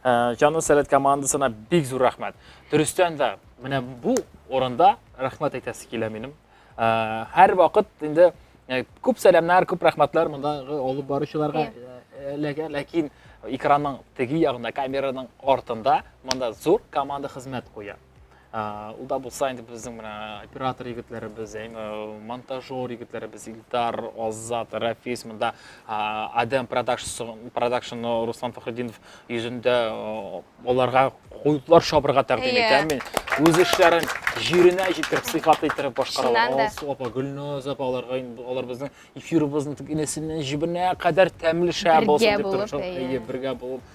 Э, Җанлы сәләт командасына бик зур рәхмәт. Дөрестән дә, менә бу урында рәхмәт әйтәсе килә минем. Э, һәр вакыт инде э, күп сәламнәр, күп рәхмәтләр мондагы алып баручыларга эләгә, ләкин экранның теге ягында, камераның артында монда зур команда хезмәт куя. Ул да булса инде безнең менә оператор егетләребез, әйме, монтажер егетләребез Илдар, Азат, Рафис, монда Адем продакшн Руслан Фәхретдинов йөзендә аларга куйыклар чабырга тәкъдим итәм мин. Үз эшләрен җиренә җиткереп, сыйфатлы иттереп башкаралар. Алсу апа, Гөлназ апа, аларга алар безнең эфирыбызның инәсеннән җебенә кадәр тәмле шәп булсын дип тырышалар. Әйе, бергә булып.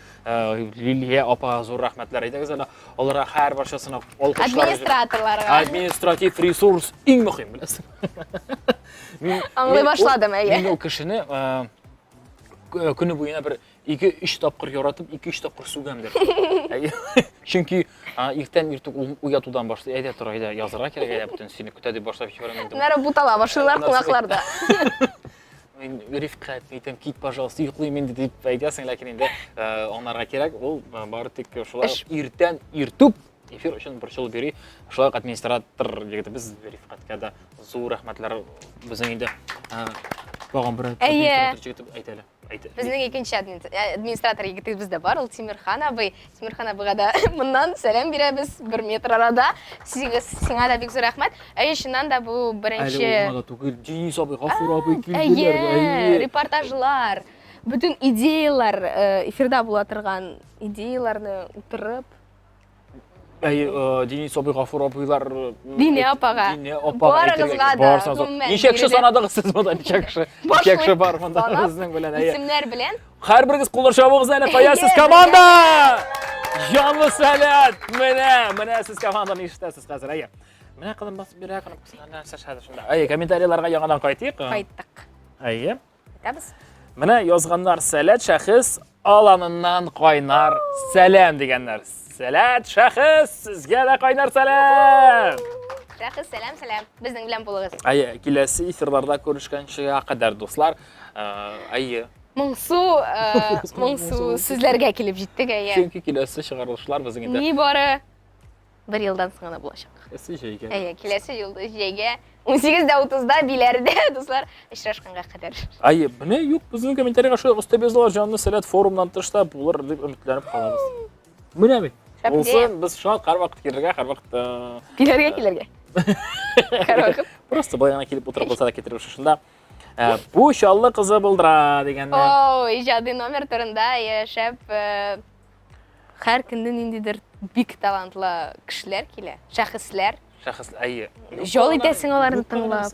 Лилия апага зур рәхмәтләр әйтәгез әле. Аларга һәр барчасына алкышлар. Администраторларга. Административ ресурс иң мөһим, беләсең. Мин аңлый башладым, әйе. Мин ул кешене көне буена бер 2-3 тапкыр яратып, 2-3 тапкыр сүгәмдер. Чөнки иртән иртүк уятудан башлый, әйдә тор, әйдә язырга кирәк, әйдә бөтен сине көтә дип башлап җибәрәм инде. Менә бутала башлыйлар кунакларда. Мин Рифкать, әйтәм, кит, пожалуйста, йоклыйм инде дип әйтәсең, ләкин инде э, аңларга кирәк, ул э, бары тик шулай иртән иртүк эфир өчен борчылып йөри. Шулай ук администратор егетебез Рифкатькә дә зур рәхмәтләр безнең инде э, тагын бер администратор егетебез әйт әле. Безнең икенче э, администратор егетебез дә бар, ул Тимирхан абый. Тимирхан абыйга да моннан сәлам бирәбез, бер метр арада. Сиңа да бик зур рәхмәт. Әйе, чыннан да бу беренче... Әле ул гына да түгел, Денис абый, Гафур абый килделәр. Әйе, репортажлар, бөтен идеялар, э, эфирда була торган идеяларны утырып, Әй, э, Денис абый, Гафур абыйлар. Э, Дине апага. Дине апага. Барыгызга да. Ничә кеше санадыгыз сез монда? Ничә кеше? Ничә кеше бар монда безнең белән? Әйе. Исемнәр белән. Һәрберегез куллар чабыгыз әле. Кая сез команда? Җанлы сәләт. Менә, менә сез команданы ишетәсез хәзер. Әйе. Менә кызым басып бирә, кнопкасына нәрсә шәде шунда. Әйе, комментарийларга яңадан кайтыйк. Кайттык. Әйе. Кайтабыз. Менә язганнар сәләт шәхес аланыннан кайнар сәлам дигәннәр. Сәләт шәхес, сезгә дә кайнар сәлам! Шәхес, сәлам, сәлам. Безнең белән булыгыз. Әйе, киләсе эфирларда күрешкәнчегә кадәр, дуслар. Әйе. Моңсу, моңсу сүзләргә килеп җиттек, әйе. Чөнки киләсе чыгарылышлар безнең инде. Ни бары бер елдан соң гына булачак. Киләсе җәйгә. Әйе, киләсе елда җәйгә 18:30-да Биләрдә, дуслар, очрашканга кадәр. Әйе, менә юк, безнең комментарийга шулай өстәп язалар, җанлы сәләт форумнан тыш та булыр дип өметләнеп калабыз. Менә бит. Булсын, без шат, һәрвакыт килергә, һәрвакыт э, Биләргә килергә. Һәрвакыт. Просто былай гына килеп утырып булса да китереп шушында. Э, бу Чаллы кызы булдыра дигәннәр. О, иҗади номер турында яшәп э, Һәр көнне ниндидер бик талантлы кешеләр килә, шәхесләр. Шәхес, әйе. Җол итәсең аларны тыңлап.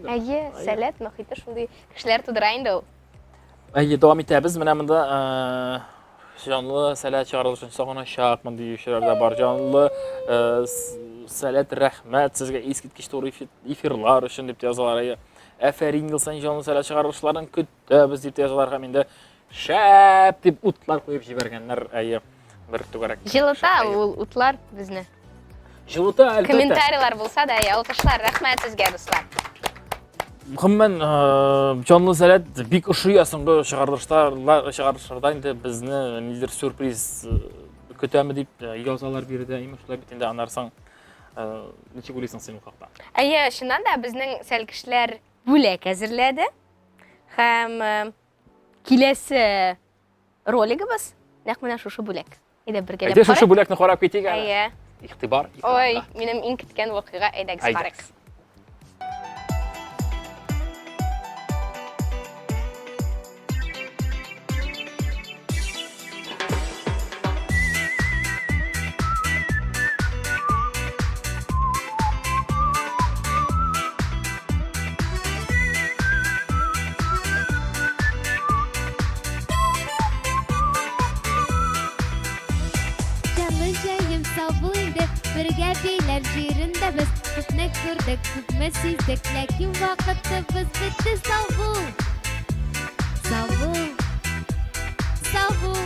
Әйе, сәләт мохите шундый кешеләр тудыра инде ул. Әйе, дәвам итәбез. Менә монда э, Җанлы сәләт чыгарылышын сагыначакмын диючеләр дә бар. Җанлы э, сәләт рәхмәт сезгә искиткеч туры эфирлар өчен дип язалар. Әйе. Әфәрин ел саен җанлы сәләт чыгарылышларын көтәбез дип язалар һәм инде шәп дип утлар куеп җибәргәннәр. Әйе. Бер түгәрәк. Җылыта ул утлар безне. Җылыта, әлбәттә. Комментарийлар булса да, әйе, алкышлар, рәхмәт сезгә, дуслар. Гомумән, э, җанлы сәләт бик ошый, ә соңгы чыгарылышлар, чыгарылышларда инде безне ниндидер сюрприз э, көтәме дип э, язалар биредә, имеш, шулай бит инде аннары соң ничек уйлыйсың син ул хакта? Әйе, чыннан да безнең сәлкешләр бүләк әзерләде. Һәм киләсе ролигыбыз нәкъ менә шушы бүләк. Әйдә бергәләп Әйдә шушы бүләкне карап китик әле. Әйе. Игътибар. Ой, минем иң көткән вакыйга, әйдәгез карыйк. Җанлы җәем сау бул инде, бергә биләр җирендә без күпне күрдек, күпне сиздек, ләкин вакытыбыз бетте. Сау бул, сау бул, сау бул,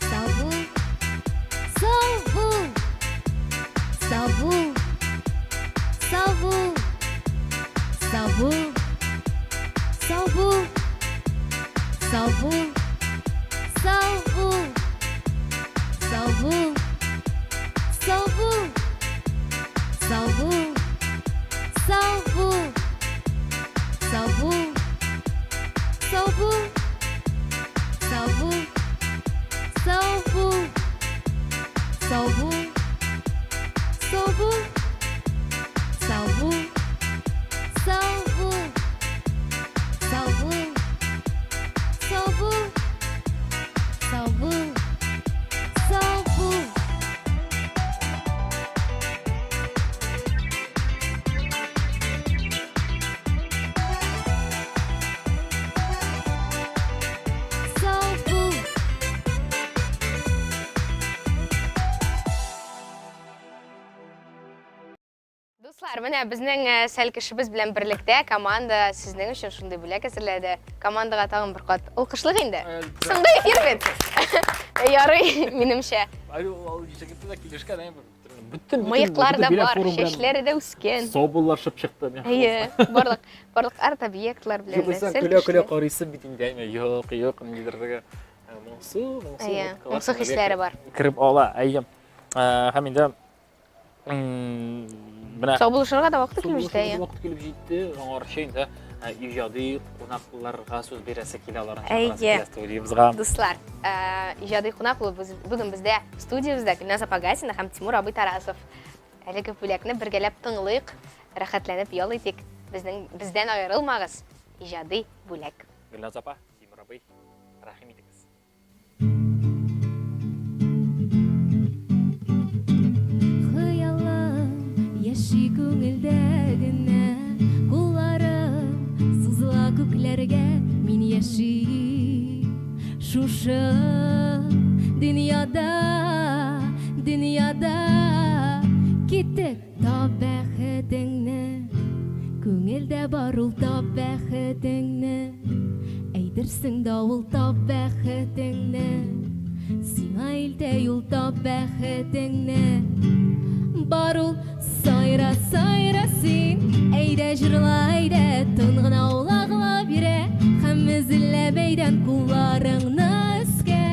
сау бул, сау бул, сау бул, сау бул. Сау бул, сау бул, сау бул, сау бул, сау бул, сау бул, сау бул, сау бул, сау бул, сау бул, сау бул, сау бул, сау бул, сау бул. Сау бул, сау бул, сау бул, сау бул, сау бул, сау бул. Сау бул. Дуслар, менә безнең э, сәлкешебез белән берлектә команда сезнең өчен шундый бүләк әзерләде. Командага тагын бер кат алкышлык инде. Соңгы эфир бит. Ярый, минемчә. Бөтен Мыеклар да бар, чәчләре дә үскән. Саубуллашып чыкты. Әйе, барлык барлык арт-объектлар белән. Югыйсә көлә-көлә карыйсы бит инде, әйме, юк, юк, ниндидер теге моңсу, моңсу. Әйе, моңсу хисләре бар. Кереп ала, әйе. Һәм инде менә Саубуллашырга да вакыты килеп җитә. Саубуллашырга вакыт килеп җитте. Аңарчы инде иҗади кунакларга сүз бирәсе килә, аларны чакырасы килә студиябезгә. Дуслар, иҗади кунак булып бүген бездә студиябездә Гөлназ апа Гатина һәм Тимур абый Тарасов. Әлеге бүләкне бергәләп тыңлыйк, рәхәтләнеп ял итик. Безнең бездән аерылмагыз. Иҗади бүләк. Гөлназ апа, Тимур абый, рәхим итегез. Хыялым яши күңелдә генә, Кулларым сузыла күкләргә, Мин яшим шушы дөньяда, дөньяда. Киттек, тап бәхетеңне, Күңелдә бар ул, тап бәхетеңне. Әйтерсең давыл, тап бәхетеңне. Сиңа илтә юл, тап бәхетеңне. Бар ул, сайра, сайра син, әйдә җырла, әйдә, тын гына улагла бирә, һәм өзелә бәйдән кулларыңны өскә.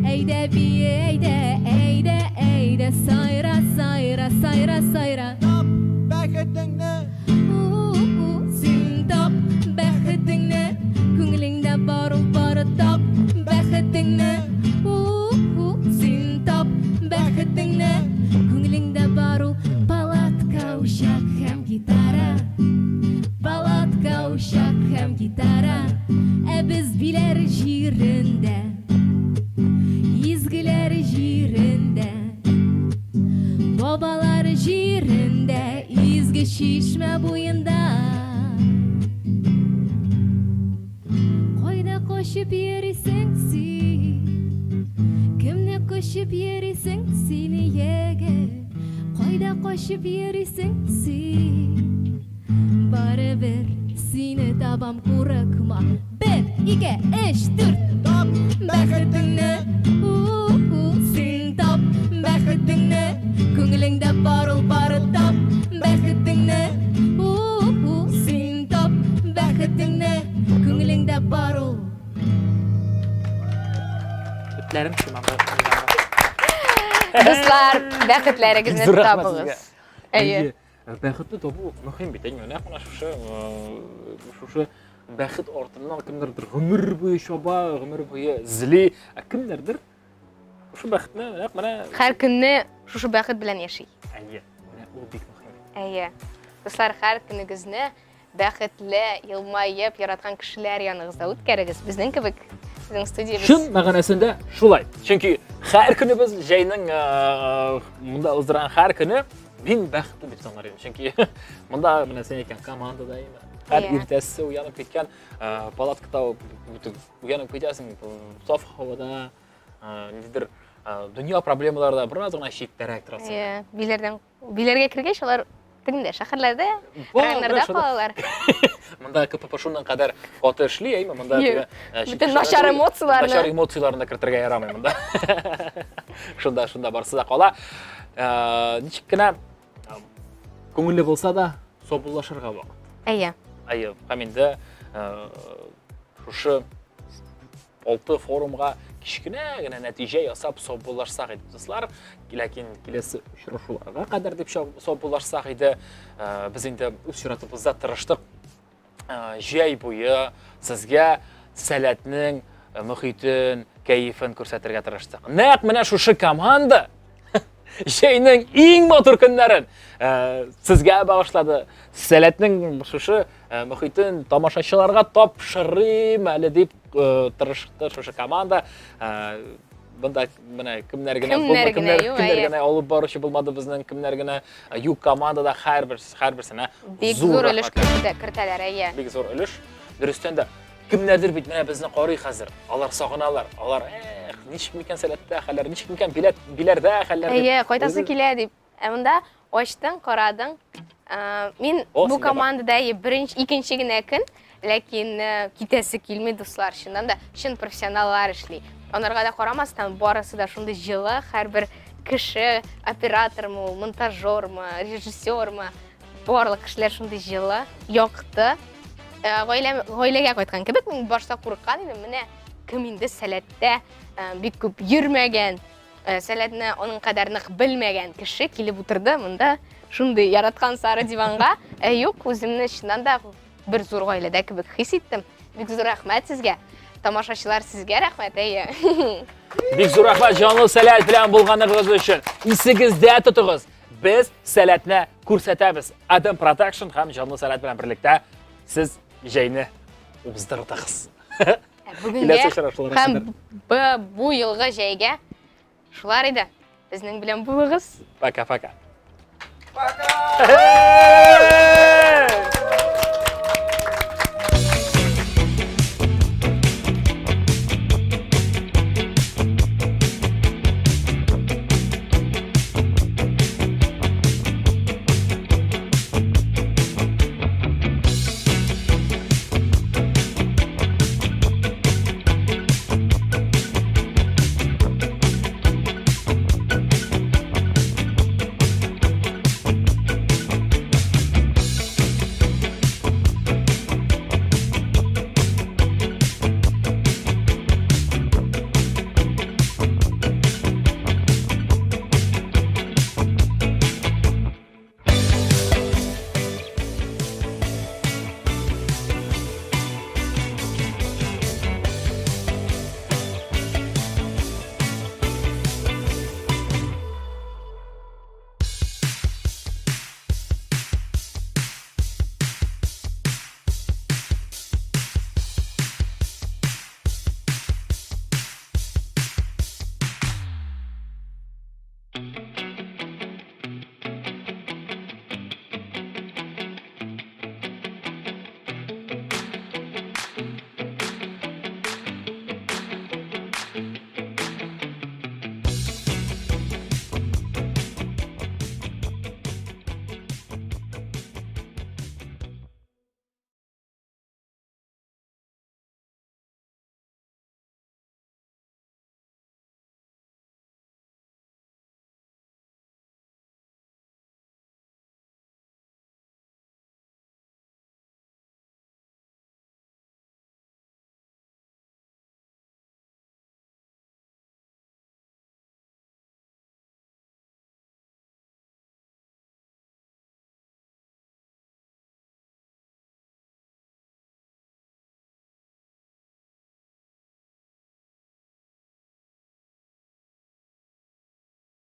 Әйдә бие, әйдә, әйдә, әйдә, сайра, сайра, сайра, сайра. Тап бәхетеңне. Син тап бәхетеңне, күңелеңдә бар ул бары тап бәхетеңне. Син тап бәхетеңне, күңелеңдә бар ул палатка, учак һәм гитара. Палатка, учак һәм гитара. Ә без биләр җирендә, изгеләр җирендә. Бабалар җирендә, изге чишмә буенда. Кайда качып йөрисең син? Очып йөрисең син, егет? Кайда качып йөрисең син? Барыбер сине табам, курыкма. Бер, ике, өч, дүрт. Тап бәхетеңне, у-у, син тап бәхетеңне. Күңелеңдә бар ул, бары тап бәхетеңне. У-у, син тап бәхетеңне. Күңелеңдә бар ул. Этләрем чыманды. Дуслар, бәхетләрегезне Зур рәхмәт табыгыз. сезгә. Әйе. Әйе. Бәхетне табу мөһим бит, әйме? Нәкъ менә шушы, шушы бәхет артыннан кемнәрдер гомер буе чаба, гомер буе эзли, ә кемнәрдер шушы бәхетне нәкъ менә Һәр көнне шушы бәхет белән яши. Әйе, менә ул бик мөһим. Әйе. Дуслар, һәр көнегезне Бәхетле, елмаеп, яраткан кешеләр яныгызда үткәрегез. Безнең кебек, безнең студиябез. Чын мәгънәсендә шулай. Чөнки һәр көнебез җәйнең монда уздырган һәр көне мин бәхетле дип санар идем. Чөнки монда менә син әйткән командада именно. Һәр иртәсе уянып киткән, палаткада уянып китәсең, саф һавада, ниндидер дөнья проблемалары да бераз гына читтәрәк торасың. Иә, биләрдән Биләргә кергәч, алар тегендә шәһәрләрдә, районнарда калалар. Монда КПП шуннан кадәр каты эшли, әйме, монда теге бөтен начар эмоцияләрне. Начар эмоцияләрне кертергә ярамый монда. Шунда, шунда барсы да кала. Ничек кенә күңелле булса да, саубуллашырга вакыт. Әйе. Әйе, һәм инде шушы алты форумга кечкенә генә нәтиҗә ясап саубуллашсак иде, дуслар. Ләкин киләсе очрашуларга кадәр дип саубуллашсак иде. Э, без инде үз чиратыбызда тырыштык. Э, җәй буе сезгә сәләтнең э, мөхитен, кәефен күрсәтергә тырыштык. Нәкъ менә шушы команда җәйнең иң матур көннәрен сезгә багышлады. Сәләтнең шушы мөхитен тамашачыларга тапшырыйм әле дип тырышты шушы команда. Бында менә кемнәр генә булмады, кемнәр, кемнәр генә алып баручы булмады безнең, кемнәр генә юк командада һәрбер һәрберсенә бик зур өлеш кертәләр, әйе. Бик зур өлеш. Дөрестән дә кемнәрдер бит менә безне карый хәзер. Алар сагыналар. Алар, эх, ничек микән сәләттә хәлләр, ничек микән билет, биләрдә хәлләр. Әйе, кайтасы килә дип. Ә монда ачтың, карадың. Мин бу командада беренче, икенче генә көн, ләкин э, китәсе килми, дуслар. Чыннан да чын профессионаллар эшли. Анарга да карамастан, барысы да шундый җылы, һәрбер кеше, оператормы ул, монтажермы, режиссермы, барлык кешеләр шундый җылы, якты. Э, гаилә, гаиләгә кайткан кебек, мин башта курыккан идем, менә кем инде сәләттә э, бик күп йөрмәгән, Э, сәләтне аның кадәр нык белмәгән кеше килеп утырды монда шундый яраткан сары диванга. Ә юк, үземне чыннан да бер зур гаиләдә кебек хис иттем. Бик зур рәхмәт сезгә. Тамашачылар сезгә рәхмәт, әйе. Бик зур рәхмәт җанлы сәләт белән булганыгыз өчен. Исегездә тотыгыз, без сәләтне күрсәтәбез. Adam Production һәм җанлы сәләт белән берлектә сез җәйне уздырдыгыз. Бүгенгә һәм бу елгы җәйгә шулар иде. Безнең белән булыгыз. Пока-пока. Пока!